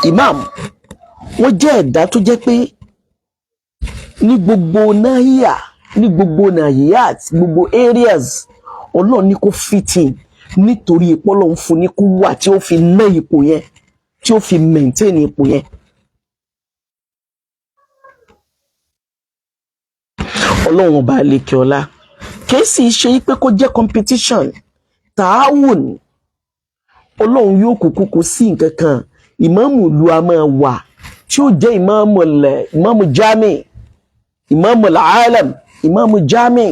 Speaker 1: Imam wọ́n jẹ́ ẹ̀dá tó jẹ́ pé ní gbogbo náhíà, ní gbogbo nàhíyàt, gbogbo areas, Ọlọ́run ní kó fit in, nítorí ìpọ́lọ̀ ń fún ní kó wà tí ó fi ná ipò yẹn, tí ó fi maintain ipò yẹn. Ọlọ́run ọba àlekè ọlá kìí sì ṣe pé kó jẹ́ competition, tààwùn. Ọlọ́run yóò kúkú kó sí nǹkan kan. Ìmáàmù ìlú a máa wà tí ó jẹ́ ìmáàmù lẹ̀, ìmáàmù jami, ìmáàmù alam, ìmáàmù jami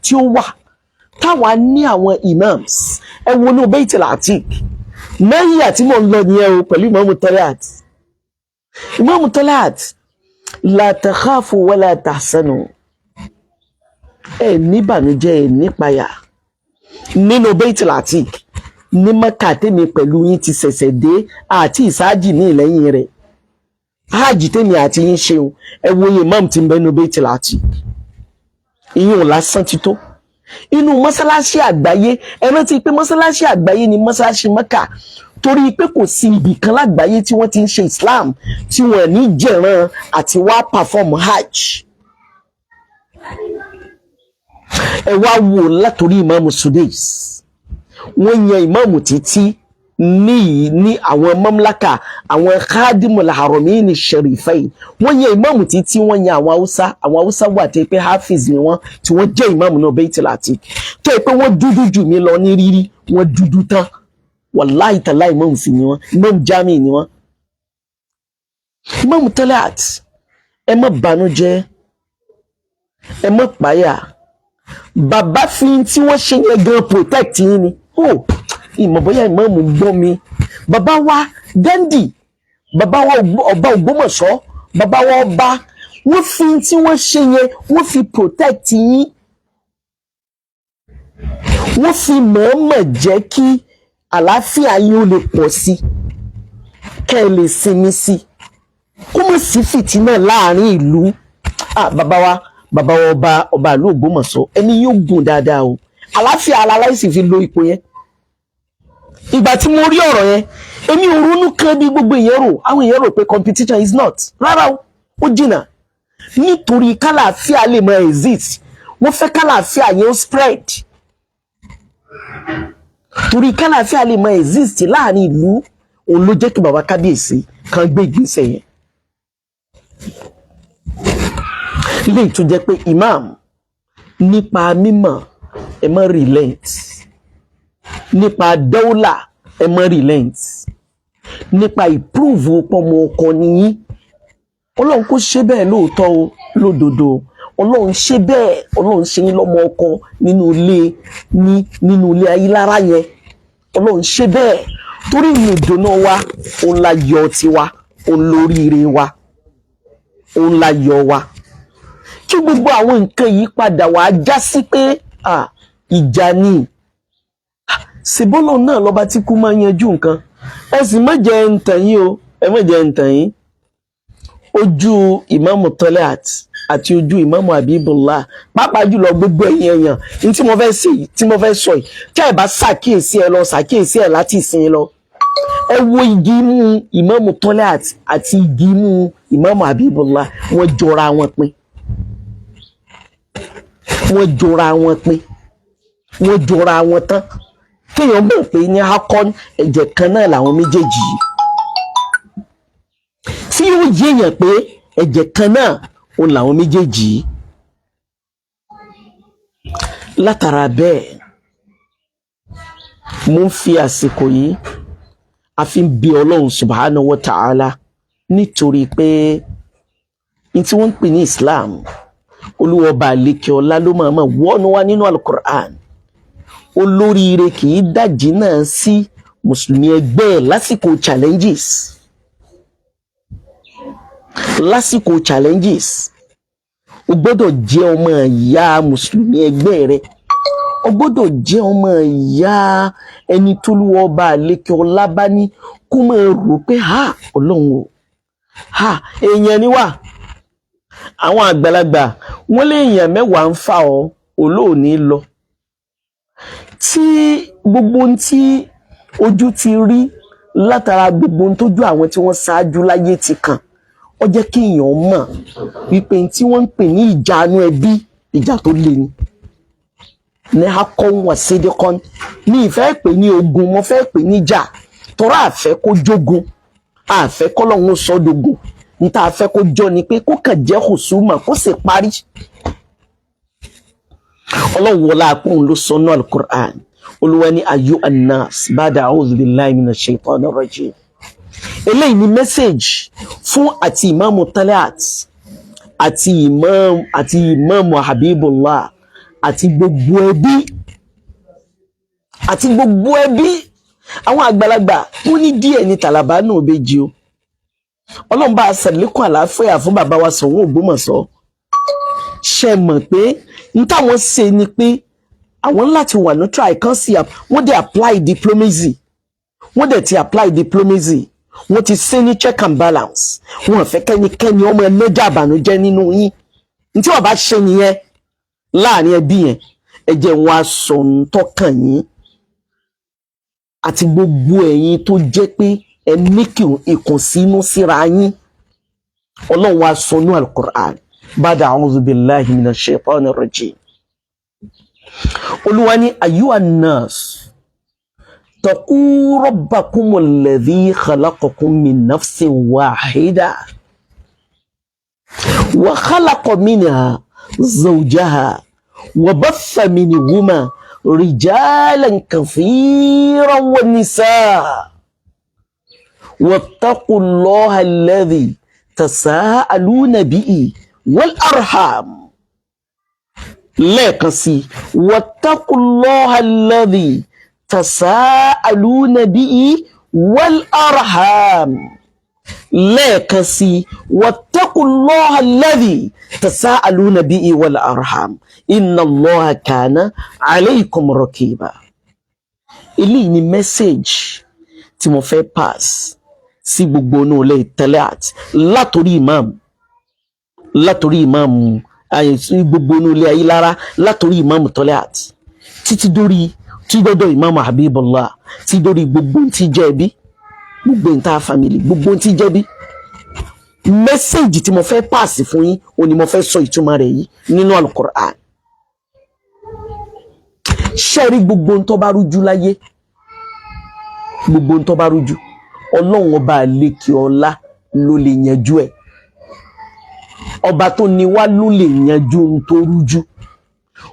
Speaker 1: tí ó wà táwa ní àwọn imams. Ẹ wo ní Baitul Atiq náyà tí mò ń lọ nìyẹn o, pẹ̀lú ìmáàmù Taliat. Ìmáàmù Taliat, la takhafu wala tahsanu, ẹ níbànújẹ́, ẹ nípayà nínú Baitul Atiq ní Mẹ́kà tèmi pẹ̀lú yín ti ṣẹ̀ṣẹ̀ dé àti ìsáájì ní ìlẹ́yìn rẹ̀. Hajj tèmi àti yín ṣeun, ẹ wo iye imam tí ń bẹ nínú Baitul Atiq, ìyún lásán ti tó. Inú mọ́sálásí àgbáyé, ẹ rántí pé mọ́sálásí àgbáyé ni mọ́sálásí Mẹ́kà, torí pé kò sí ibì kan lágbàáyé tí wọ́n ti ń ṣe Islam tí wọ́n ní jẹ̀ràn àti wá perform hajj. Ẹ wá wò látòrí ìmáàmù Sudais, wọ́n yan ìmáàmù títí ní ní àwọn mamlaka, àwọn khadimul haramaini sharifain. Wọ́n yan ìmáàmù títí, wọ́n yan àwọn haúsá. Àwọn haúsá wà tó pé hafiz ni wọ́n, tí wọ́n jẹ́ ìmáàmù náà Baitul Atiq, tó yẹ pé wọ́n dúdú jù mí lọ ní rírí, wọ́n dúdú tán, wàláhì tàlá, ìmáàmù sì ni wọ́n, ìmáàmù jami ni wọ́n. Ìmáàmù Taliat, ẹ má banújẹ́, ẹ má páyà. Bàbá fi tí wọ́n ṣe yẹn gan protect yín ni. Oh, ìmọ̀ bóyá ìmáàmù gbọ́ mi. Bàbá wa Gandhi, bàbá wa ọba Ògbómọ̀ṣọ́, bàbá wa ọba, wọ́n fi tí wọ́n ṣe yẹn, wọ́n fi protect yín. Wọ́n fi mọ̀ọ́mọ̀ jẹ́ kí àlàáfíà yín ó lè pọ̀ sí, kẹ́ ẹ lè sinmi sí, kó má sí fìtínà láàrin ìlú. Ah, bàbá wa, bàbá wa ọba, ọba ìlú Ògbómọ̀ṣọ́, ẹni yóò gùn dáadáa o. Àlàáfíà aláìsí fi lo ipò yẹn. Ìgbà tí mo rí ọ̀rọ̀ yẹn, èmi ò ronú kan bí gbogbo èèyàn rò. Àwọn èèyàn rò pé competition is not. Rárá o, ó jìnnà. Nítorí kálàáfíà lè máa exist, wọ́n fẹ́ kálàáfíà yẹn ó spread, torí kálàáfíà lè máa exist láàrin ìlú, òun ló jẹ́ kí bàbá kábíyèsí kan gbé ìgbésẹ̀ yẹn. Léyìí tó jẹ́ pé imam nípa mímọ̀, ẹ má relent. Nípa dọ́là, ẹ má relent. Nípa ìpúrúvù pọ́mọ ọkọ nìyí, Ọlọ́run kò ṣe bẹ́ẹ̀ lóòótọ́ o, lódodo Ọlọ́run ṣe bẹ́ẹ̀. Ọlọ́run ṣe yín lọ́mọ ọkọ nínú ilé, ní nínú ilé ayélára yẹn. Ọlọ́run ṣe bẹ́ẹ̀ torí ìdùnnú wa, òun la yọ tiwa, òun lóríire wa, òun la yọ wa. Kí gbogbo àwọn nǹkan yìí padà wàá já sí pé ìjà ni ṣèbọ́lọ̀ náà lọ́ba tí kú máa yanjú nǹkan. Ẹ sì má jẹ́ ń tàn yín o, ẹ má jẹ́ ń tàn yín. Ojú ìmáàmù Taliat àti ojú ìmáàmù Habibullah, pàápàá jùlọ gbogbo ẹ̀yin èèyàn ní tí mo fẹ́ ṣe yìí, tí mo fẹ́ sọ yìí, tí ẹ bá ṣàkíyèsí, ẹ lọ ṣàkíyèsí ẹ láti ìsìn lọ. Ẹ wo igi imú ìmáàmù Taliat àti igi imú ìmáàmù Habibullah, wọ́n jọra wọn pin, wọ́n jọra wọn pin, wọ́n jọra wọn tán. Kéèyàn mọ̀ pé ní akọ́n ẹ̀jẹ̀ kan náà làwọn méjèèjì yìí, tí yóò yéèyàn pé ẹ̀jẹ̀ kan náà òun làwọn méjèèjì yìí. Látara bẹ́ẹ̀, mo ń fi àsìkò yìí a fi ń bi Ọlọ́run subhanahu wa ta'ala, nítorí pé Ní tí wọ́n ń pè ní Islam, Olúwa ọba àlekè ọlá ló máa máa wọ́nu wá nínú Alukur'an. Olóríire kì í dájì náà sí mùsùlùmí ẹgbẹ́ ẹ̀ lásìkò challenges. Lásìkò challenges, o gbọ́dọ̀ jẹ́ ọmọ ìyá mùsùlùmí ẹgbẹ́ rẹ, o gbọ́dọ̀ jẹ́ ọmọ ìyá ẹni tólúwa ọba àlekè ọlá bá ní kó máa rò pé, ha, Ọlọ́run o, ha, èèyàn ni wá. Àwọn àgbàlagbà wọ́n lé èèyàn 10 ń fà ọ́ olóòní lọ, tí gbogbo ohun tí ojú ti rí látara gbogbo ohun tójú àwọn tí wọ́n ṣáájú láyé ti kàn, ó jẹ́ kí èèyàn mọ̀ wípé tí wọ́n ń pè ní ìjánu ẹbí, ìjà tó le ni. Ní akọ́hún wà sídìkọ́n ní ìfẹ́ pè ní ogun, mo fẹ́ pè níjà, tọ́ra àfẹ́ kó jogun, àfẹ́ kọ́lọ́hún sọ́dọ̀gùn. Níta àfẹ́ kó jọ ni pé kó kàn jẹ́ hùsùmà, kó sì parí. Ọlọ́run wọlé àpòun ló sọ náà Al-Qur'an. Olúwa ní ayu annas ba'da a'udhu billahi minash shaitanir rajim. Eléyìí ni message fún àti ìmáàmù Talat àti ìmáàmù Habibullah àti gbogbo ẹbí, àti gbogbo ẹbí. Àwọn àgbàlagbà wọ́n ní díẹ̀ ní tàlàbà náà bèjì o. Ọlọ́run bá a ṣàlékún àlàáfíà fún bàbá wa Ṣọ̀ún Ògbómọ̀ṣọ́. Ṣe mọ̀ pé n táwọn ṣe ni pé àwọn láti wà neutral kan sí, wọ́n dẹ̀ apply diplomacy, wọ́n dẹ̀ ti apply diplomacy, wọ́n ti ṣe ní check and balance. Wọ́n fẹ́ kẹ́nikẹ́ni ọmọ ẹlẹ́jà àbànújẹ́ nínú yín. Ní tí wọ́n bá ṣe nìyẹn láàrin ẹbí yẹn, ẹ jẹ́ wọn aṣọ ń tọ́kàn yín àti gbogbo ẹ̀yin tó jẹ́ pé ẹ ní ìkùnsínú síra yín. Ọlọ́run wa sọ ní Al-Qur'an ba'da a'udhu billahi minash shaitanir rajim. Olúwa ní ayyuhan nas taqu rabbakumul ladhi khalaqakum min nafsin wahida wa khalaqa minha zawjaha wa batha minhuma rijalan kathiran wa nisaa wattaqullaha alladhi tasaaluna bihi wal arham. Lẹ́ẹ̀kan sí, wattaqullaha alladhi tasaaluna bihi wal arham. Lẹ́ẹ̀kan sí, wattaqullaha alladhi tasaaluna bihi wal arham inna Allaha kana alaykum raqiba. Eléyìí ni message tí mo fẹ́ pass sí gbogbo inú ilé Talat, látòrí imam sí gbogbo inú ilé Ayílára, látòrí Imam Talat títí dórí tí dọ́dọ̀ Imam Habibullah, tí dórí gbogbo tí jẹ́ ẹbí, gbogbo entire family, gbogbo tí jẹ́ bí. Message tí mo fẹ́ pass fún yín, òun ni mo fẹ́ sọ ìtumọ̀ rẹ̀ yìí nínú Al-Qur'an. Ṣé rí gbogbo ń tó bá rújú láyé, gbogbo ń tó bá rújú, Ọlọ́run ọba àlekè ọlá ló lè yanjú ẹ̀. Ọba tó ní wá ló lè yanjú ohun tó rújú.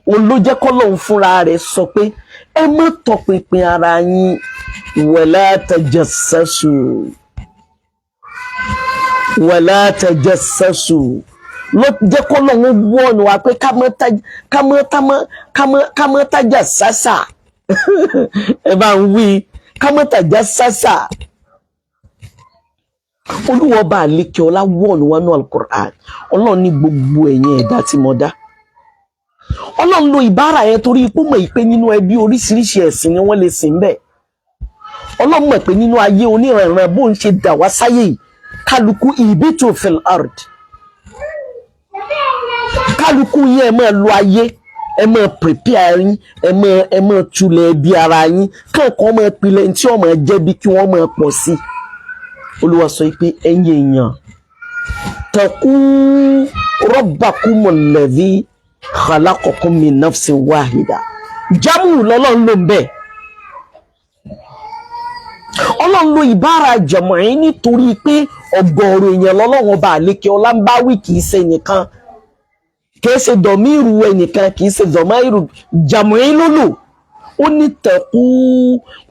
Speaker 1: Òun ló jẹ́ kọ́lọ́run fúnra rẹ̀ sọ pé ẹ má tọpinpin ara yín. Wala tajassasu, wala tajassasu, ló jẹ́ kọ́lọ́run wọ́ọ̀nù wa pé ká má tajà sásà. Ẹ bá ń wí, ká má tajà sásà. Olúwa ọba àlekè ọlá wọ́ọ̀nù wa ní Al-Qur'an. Ọlọ́run ní gbogbo ẹ̀yin ẹ̀dá tí mo dá. Ọlọ́run lo ìbára yẹn torí ipò mọ̀ pé nínú ẹbí, oríṣiríṣi ẹ̀sìn ni wọ́n lè sìn bẹ́ẹ̀. Ọlọ́run mọ̀ pé nínú ayé oníranran bó ń ṣe dà wá sáyé yìí, kálukú ibitu fil ard, kálukú yín ẹ máa lo ayé, ẹ máa prepare yín, ẹ máa tulẹ̀ ẹbí ara yín kankan, máa pilẹ̀ tí wọ́n máa jẹ́ bí kí wọ́n máa pọ̀ sí. Olúwa sọ pé ẹ̀yin èèyàn, taqu rabbakumul ladhi khalaqakum min nafsin wahida. Jámù lọ́lọ́run ló ń bẹ̀. Ọlọ́run lo ìbára jẹ̀mọ̀ nítorí pé ọ̀gọ̀ọ̀rọ̀ èèyàn lọ́lọ́run ọba àlékè ọlá ń bá wí. Kì í ṣe nìkan, kì í ṣe dọ̀míìrù ẹnìkan, kì í ṣe dọ̀míìrù jàmọ̀ ló lò. Ó ní taqu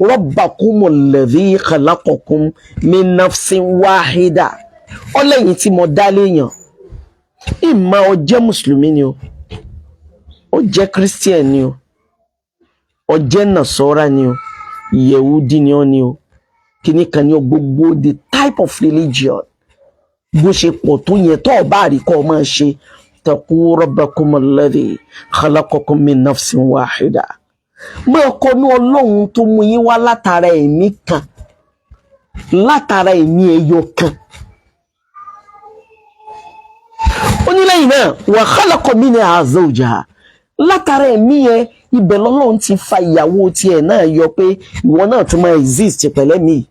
Speaker 1: rabbakumul ladhi khalaqakum min nafsin wahida. Ọlẹ́yìn tí mo dá léèyàn. Ìmọ̀ ó jẹ́ mùsùlùmí ni o, ó jẹ́ christian ni o, ó jẹ́ nasọ́ra ni o, yehudi ni ó ni o, kíní kan ni o, gbogbo the type of religion bó ṣe pọ̀ tó yẹn, tó o bá rí kọ́ ọ máa ṣe. Taqu rabbakum alladhi khalaqakum min nafsin wahida. Máa kọnú Ọlọ́run tó mú yín wá látara ẹ̀mí kan, látara ẹ̀mí ẹyọ kan. Ó ní lẹ́yìn náà, wa khalaqa minha zawjaha. Látara ẹ̀mí yẹn, ibẹ̀ lọ́lọ́run ti fa ìyàwó tiẹ̀ náà yọ pé ìwọ náà tún máa exist pẹ̀lẹ́ mi,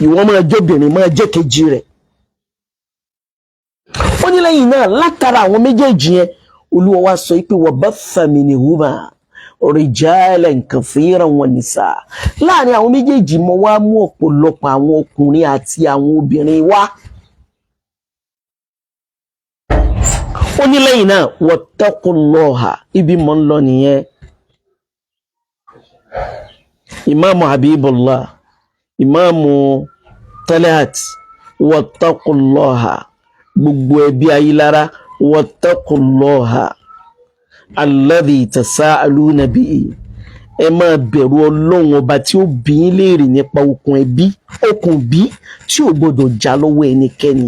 Speaker 1: ìwọ máa jẹ́bìnrin, máa jẹ́ kejì rẹ̀. Ó ní lẹ́yìn náà, látara àwọn méjèèjì yẹn, Olúwa wa sọ pé wa batha minhuma rijalan kathiran wa nisaa. Láàrin àwọn méjèèjì, mo wá mú ọ̀pọ̀lọpọ̀ àwọn ọkùnrin àti àwọn obìnrin wá. Ó ní lẹ́yìn náà, wattaqullaha. Ibi mọ̀ ń lọ nìyẹn. Ìmáàmù Habibullah, Ìmáàmù Talat, wattaqullaha. Gbogbo ẹbí Ayílára, wattaqullaha alladhi tasaaluna bihi. Ẹ máa bẹ̀rù Ọlọ́run ọba tí ó bi yín léèrè nípa okùn ẹbí, okùn bí tí ò gbọdọ̀ já lọ́wọ́ ẹnikẹ́ni.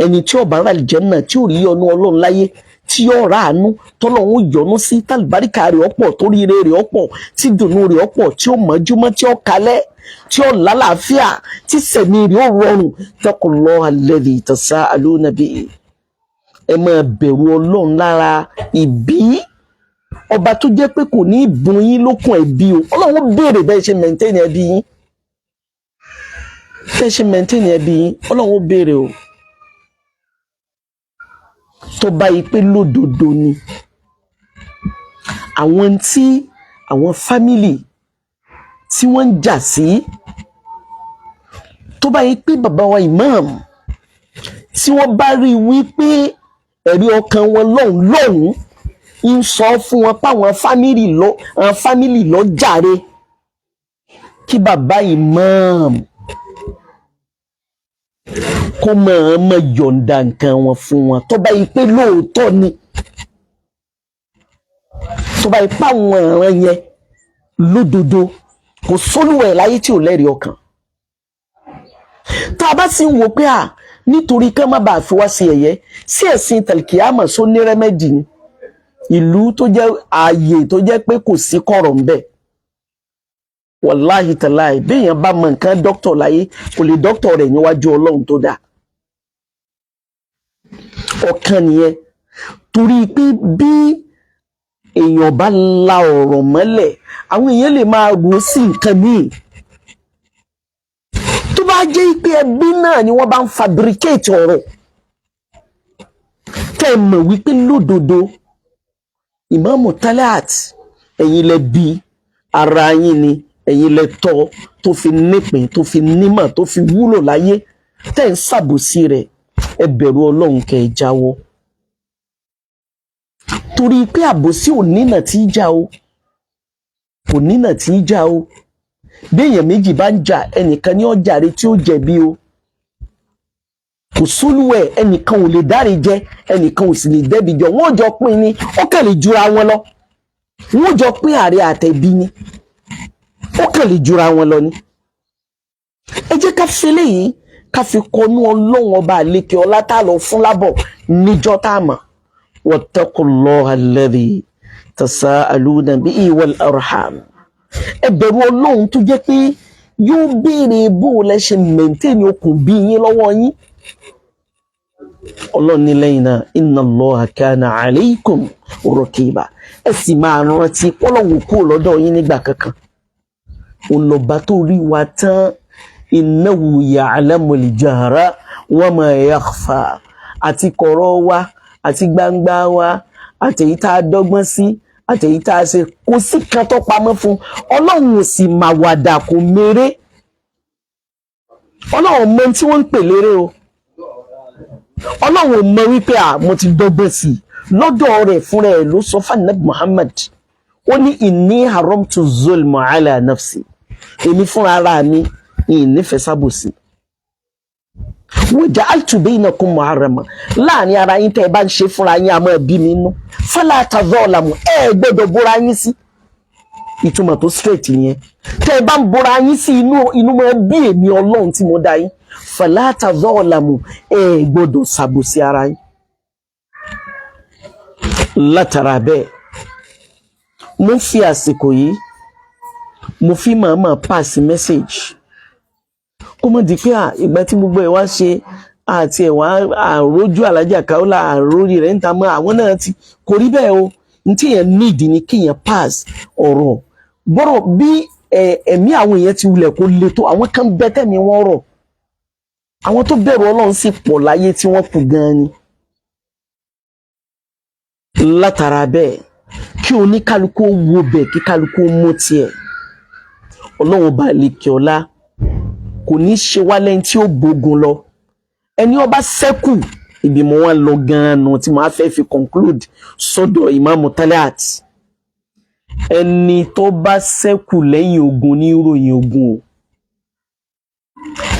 Speaker 1: Ẹni tí ó bá rà àlìjánnà, tí ò rí ọnú Ọlọ́run láyé, tí yóò rà àánú tọ́lọ́run ó yọ́nú sí, tálùbáríkà rẹ̀ ọ̀pọ̀, toríire rẹ̀ ọ̀pọ̀, tí dùnú rẹ̀ ọ̀pọ̀, tí ó mọ́júmọ́, tí ó kalẹ̀, tí ó lálàáfíà, tí sẹ̀mí rẹ̀ ó rọrùn. Taqullaha alladhi tasaaluna bihi. Ẹ máa bẹ̀rù Ọlọ́run lára ìbí, ọba tó jẹ́ pé kò ní ìbùn yín lókun ẹbí o. Ọlọ́run béèrè bẹ́ẹ̀ ṣe maintain ẹbí yín, bẹ́ẹ̀ ṣe maintain ẹbí yín, Ọlọ́run ó béèrè o. Tó bá yí pé lódodo ni àwọn tí àwọn family tí wọ́n ń jà sí, tó bá yí pé bàbá wa imam tí wọ́n bá rí wípé ẹ̀rí ọkàn wọn lọ́hùn lọ́hùn ń sọ fún wọn páwọn family lọ, àwọn family lọ jàre, kí bàbá imam kó máa yọ̀ǹda nǹkan wọn fún wọn. Tó bá yí pé lóòótọ́ ni, tó bá yí pé àwọn ìran yẹn lódodo, kò sólùwẹ̀ láyé tí ò lẹ́rìí ọkàn. Tá a bá sì ń wò pé à nítorí kán má bàa fi wá sí ẹ̀yẹ sí ẹ̀sìn tẹ̀lìkìámọ̀ só ní remedy ni, ìlú tó jẹ́ ààyè tó jẹ́ pé kò sí kọ̀rọ̀ ń bẹ̀, wàláhì tàláì, béèyàn bá mọ nǹkan dókítà láyé, kò lè dókítà rẹ̀ níwájú Ọlọ́run tó dáa. Ọ̀kan nìyẹn. Torí pé bí èèyàn bá la ọ̀rọ̀ mọ́lẹ̀, àwọn èèyàn lè máa rò ó sí nǹkan míì. Tó bá jẹ́ pé ẹbí náà ni wọ́n bá ń fabricate ọ̀rọ̀, tẹ́ ẹ mọ̀ wípé lódodo Ìmáàmù Talat, ẹ̀yin lẹ bí ara yín ni, ẹ̀yin lẹ tọ́ tó fi nípìn, tó fi nímọ̀, tó fi wúlò láyé, tẹ́ ń ṣàbòsí rẹ̀, ẹ bẹ̀rù Ọlọ́run kẹ́ ẹ jáwọ́. Torí pé àbòsí ò nínà tí í jà o, kò nínà tí í jà o. Béèyàn méjì bá ń jà, ẹnìkan ní ó jàre tí ó jẹ̀bi o. Kò sólúwẹ̀, ẹnìkan ò lè dáre jẹ, ẹnìkan ò sì lè dẹ́bi jọ. Wọ́n jọ pín ni, ó kàn lè jura wọn lọ. Wọ́n jọ pín ààrẹ àtẹ̀bí ni, ó kàn lè jura wọn lọ ni. Ẹ jẹ́ ká fi eléyìí ká fi kọnú Ọlọ́run ọba àlekè ọlá tá a lọ fún lábọ̀ níjọ́ tá a mọ̀. Wattaqullaha alladhi tasaaluna bihi wal arham. Ẹ bẹ̀rù Ọlọ́run tó jẹ́ pé yóò béèrè bó o lẹ ṣe maintain okùn bí yín lọ́wọ́ yín. Ọlọ́run ní lẹ́yìn náà, inna Allaha kana alaykum raqiba. Ẹ sì máa rántí pọ́lọ́hún kúrò lọ́dọ̀ yín nígbà kankan. Ònlọ́ba tó rí wa tán, innahu ya'lamul jahra wa ma yakhfa. Àti kọ̀rọ̀ wa àti gbangba wa, àtèyí tá a dọ́gbọ́n sí, àtèyí tá a ṣe, kò sí kan tó pamọ́ fún Ọlọ́run. Ò sì máa wàdà, kò méré. Ọlọ́run mọ tí wọ́n ń pè léré o. Ọlọ́run ò mọ wípé à mo ti dọ́gbọ́n sí i lọ́dọ̀ rẹ̀. Fúnra ẹ̀ ló sọ fún Anabi Muhammad, ó ní inni haramtu zulma ala nafsi. Èmi fúnra ara mi ìnífẹ̀ẹ́ sábòsí. Waja'altu bainakum muharrama, láàrin ara yín tẹ́ ẹ bá ń ṣe fúnra yín, àmọ́ ẹbí mi nú. Fala tadhalamu, ẹ gbọ́dọ̀ bóra yín sí. Ìtumọ̀ tó straight yẹn, tẹ́ ẹ bá ń bóra yín sí, inú máa bí èmi Ọlọ́run tí mo dá yín. Fala tadhalamu, ẹ gbọ́dọ̀ ṣàbòsí ara yín. Látara bẹ́ẹ̀, mo fi àsìkò yìí, mo fi màmá pass message, kó mọ̀ di pé ìgbà tí gbogbo ẹ̀ wá ṣe àti ẹ̀ wá àrójú Alájà Kaola, àrórí rẹ̀ ń ta mọ́ àwọn náà ti kò rí bẹ́ẹ̀ o. Ní tí èèyàn need ni kéèyàn pass ọ̀rọ̀ bọ́rọ̀ bí ẹ̀mí àwọn èèyàn ti wulẹ̀ kó le tó. Àwọn kan bẹ tẹ̀mí wọ́n rọ̀, àwọn tó bẹ̀rù Ọlọ́run sì pọ̀ láyé tí wọ́n kù gan-an ni. Látara bẹ́ẹ̀, kí oníkálukú wo bẹ̀, kí kálukú mú tiẹ̀. Ọlọ́run bá lè kí ọlá kò ní ṣe wá lẹ́yìn tí ó gbógun lọ. Ẹni ó bá ṣẹ́kù, ibi mo wá lọ gan-an nù tí mo á fẹ́ fi conclude sọ́dọ̀ Ìmáàmù Taliat. Ẹni tó bá ṣẹ́kù lẹ́yìn ogun ní ìròyìn ogun o.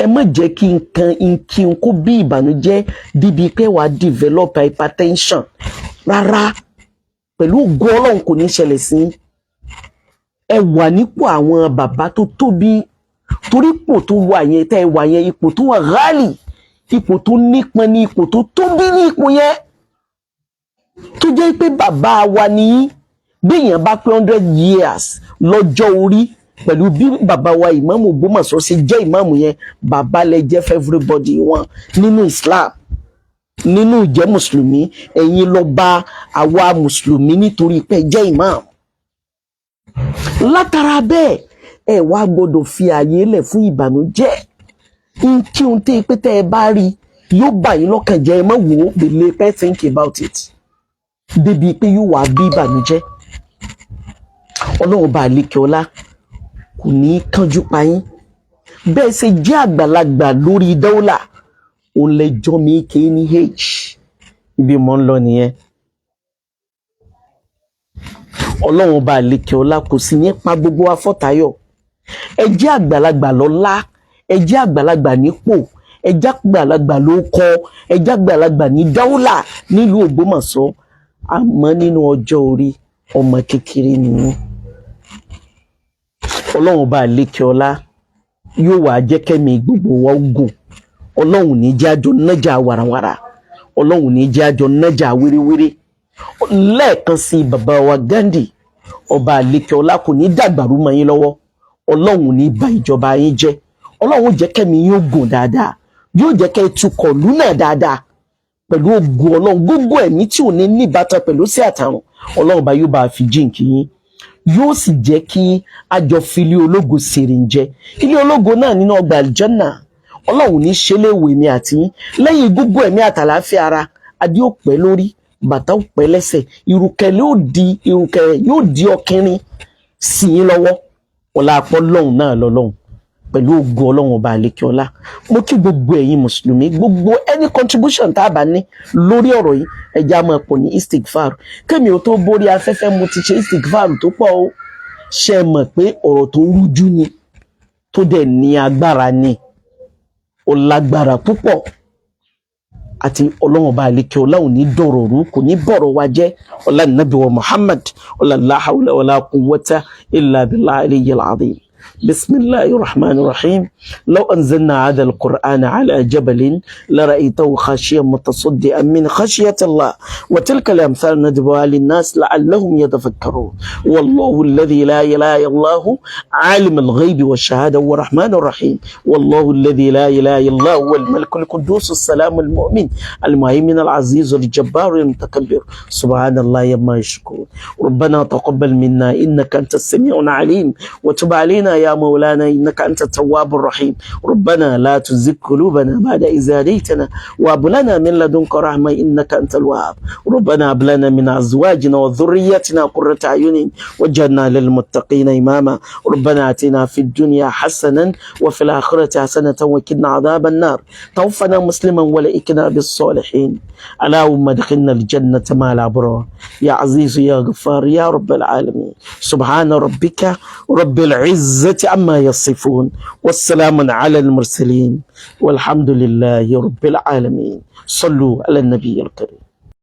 Speaker 1: Ẹ má jẹ́ kí nǹkan kí n kó bí ìbànújẹ́ débi pé wàá develop hypertension rárá. Pẹ̀lú ògo Ọlọ́run, kò ní ṣẹlẹ̀ sí. Ẹ wà nípò àwọn bàbá tó tóbi, torí ipò tó wà yẹn, tẹ́ ẹ wà yẹn, ipò tó wà ghali, ipò tó nípọn ní, ipò tó tóbi ní ipò yẹn, tó jẹ́ pé bàbá wa ní béèyàn bá pé 100 years lọ́jọ́ orí, pẹ̀lú bí bàbá wa Ìmáàmù Ògbómọ̀ṣọ́ ṣe jẹ́ ìmáàmù yẹn, bàbá lẹ jẹ́ for everybody wọn nínú Islam, nínú ìjẹ́ mùsùlùmí. Ẹ̀yin ló bá àwa mùsùlùmí nítorí pé jẹ́ ìmáàmù. Látara bẹ́ẹ̀, ẹ wá gbọ́dọ̀ fi ààyè lẹ̀ fún ìbànújẹ́. Kí ohun tẹ́ pé tẹ́ ẹ bá rí yóò bà yín lọ́kàn jẹ́, ẹ má wò ó gbèlè pé think about it débi pé yóò wá bí ìbànújẹ́. Ọlọ́run bá àlékè ọlá kò ní í kánjú pa yín. Bẹ́ẹ̀ ṣe jẹ́ àgbàlagbà lórí dawla, òun lẹ́jọ́ mi ké ní h ibi mọ́ ń lọ nìyẹn. Ọlọ́run bá àlékè ọlá kò sì ní pa gbogbo wa fọ́tayọ̀. Ẹ jẹ́ àgbàlagbà lọ́lá, ẹ jẹ́ àgbàlagbà nípò, ẹ jẹ́ àgbàlagbà ló kọ́, ẹ jẹ́ àgbàlagbà ní dawla nílùú Ògbómọ̀ṣọ́, àmọ́ nínú ọjọ́ orí, ọmọ kékeré nìyẹn. Ọlọ́run bá àlékè ọlá yóò wá jẹ́ kẹ́mi gbogbo wa ó gùn. Ọlọ́run ní jẹ́ àjọ nájà wàràwàrà, Ọlọ́run ní jẹ́ àjọ nájà wéréwéré. Lẹ́ẹ̀kan sí, bàbá wa Gandhi, ọba àlékè ọlá kò ní dàgbàrú mọ́ yín lọ́wọ́. Ọlọ́run ní bà ìjọba yín jẹ́. Ọlọ́run jẹ́ kẹ́mi yín ó gùn dáadáa, yóò jẹ́ kẹ́ ẹ tukọ̀ lúnà dáadáa pẹ̀lú ògo Ọlọ́run. Gbogbo ẹ̀mí tí ò ní níbàtàn pẹ̀lú sí àtàrùn, Ọlọ́run bá yóò bá fi jíǹkì yín, yóò sì jẹ́ kí àjọ fi ilé ológo sèrè ń jẹ ilé ológo náà nínú ọgbà àlùjánnà. Ọlọ́run ní ṣe léèwé mi àti yín. Lẹ́yìn gbogbo ẹ̀mí àtàláfíà ara, adé ò pẹ́ lórí, bàtà ò pẹ́ lẹ́sẹ̀, ìrùkẹ̀lẹ̀ yóò di ìrùkẹ̀rẹ̀, yóò di ọkìnrin sí yín lọ́wọ́. Ọlá apọ́ lọ́hùn náà lọ́lọ́hùn, pẹ̀lú ògo Ọlọ́run ọba àlekè ọlá. Mo kí gbogbo ẹ̀yin mùsùlùmí. Gbogbo any contribution tá a bá ní lórí ọ̀rọ̀ yìí, ẹja máa pọ̀ ní istigfar. Kémi ò tó borí afẹ́fẹ́, mo ti ṣe istigfar tó pọ̀ o. Ṣe mọ̀ pé ọ̀rọ̀ tó rújú ni, tó dẹ̀ ní agbára ni, ó lágbára púpọ̀. Àti Ọlọ́run ọba àlekè ọlá ò ní dọ̀rọ̀ rú, kò ní bọ̀rọ̀ wa jẹ́. Ọlá nàbí wa Muhammad, ọlá la hawla wala quwwata illa billahi aliyyil azim. بسم الله الرحمن الرحيم. لو أنزلنا هذا القرآن على جبل لرأيته خاشعا متصدعا من خشية الله. وتلك الأمثال نضربها للناس لعلهم يتفكرون. والله الذي لا إله إلا هو، عالم الغيب والشهادة، هو الرحمن الرحيم. والله الذي لا إله إلا هو، الملك القدوس السلام المؤمن المهيمن العزيز الجبار المتكبر. سبحان الله عما يشركون. ربنا تقبل منا إنك أنت السميع العليم، وتب علينا يا مولانا إنك أنت التواب الرحيم. ربنا لا تزغ قلوبنا بعد إذ هديتنا، وهب لنا من لدنك رحمة إنك أنت الوهاب. ربنا هب لنا من أزواجنا وذرياتنا قرة أعين واجعلنا للمتقين إماما. ربنا آتنا في الدنيا حسنة وفي الآخرة حسنة وقنا عذاب النار. توفنا مسلما وألحقنا بالصالحين. اللهم ادخلنا الجنة مع الأبرار يا عزيز يا غفار يا رب العالمين. سبحان ربك رب العزة. izzati amma yasifun wassalamun ala al-mursalin walhamdulillahi rabbil alamin. Sallu ala nabiyil karim.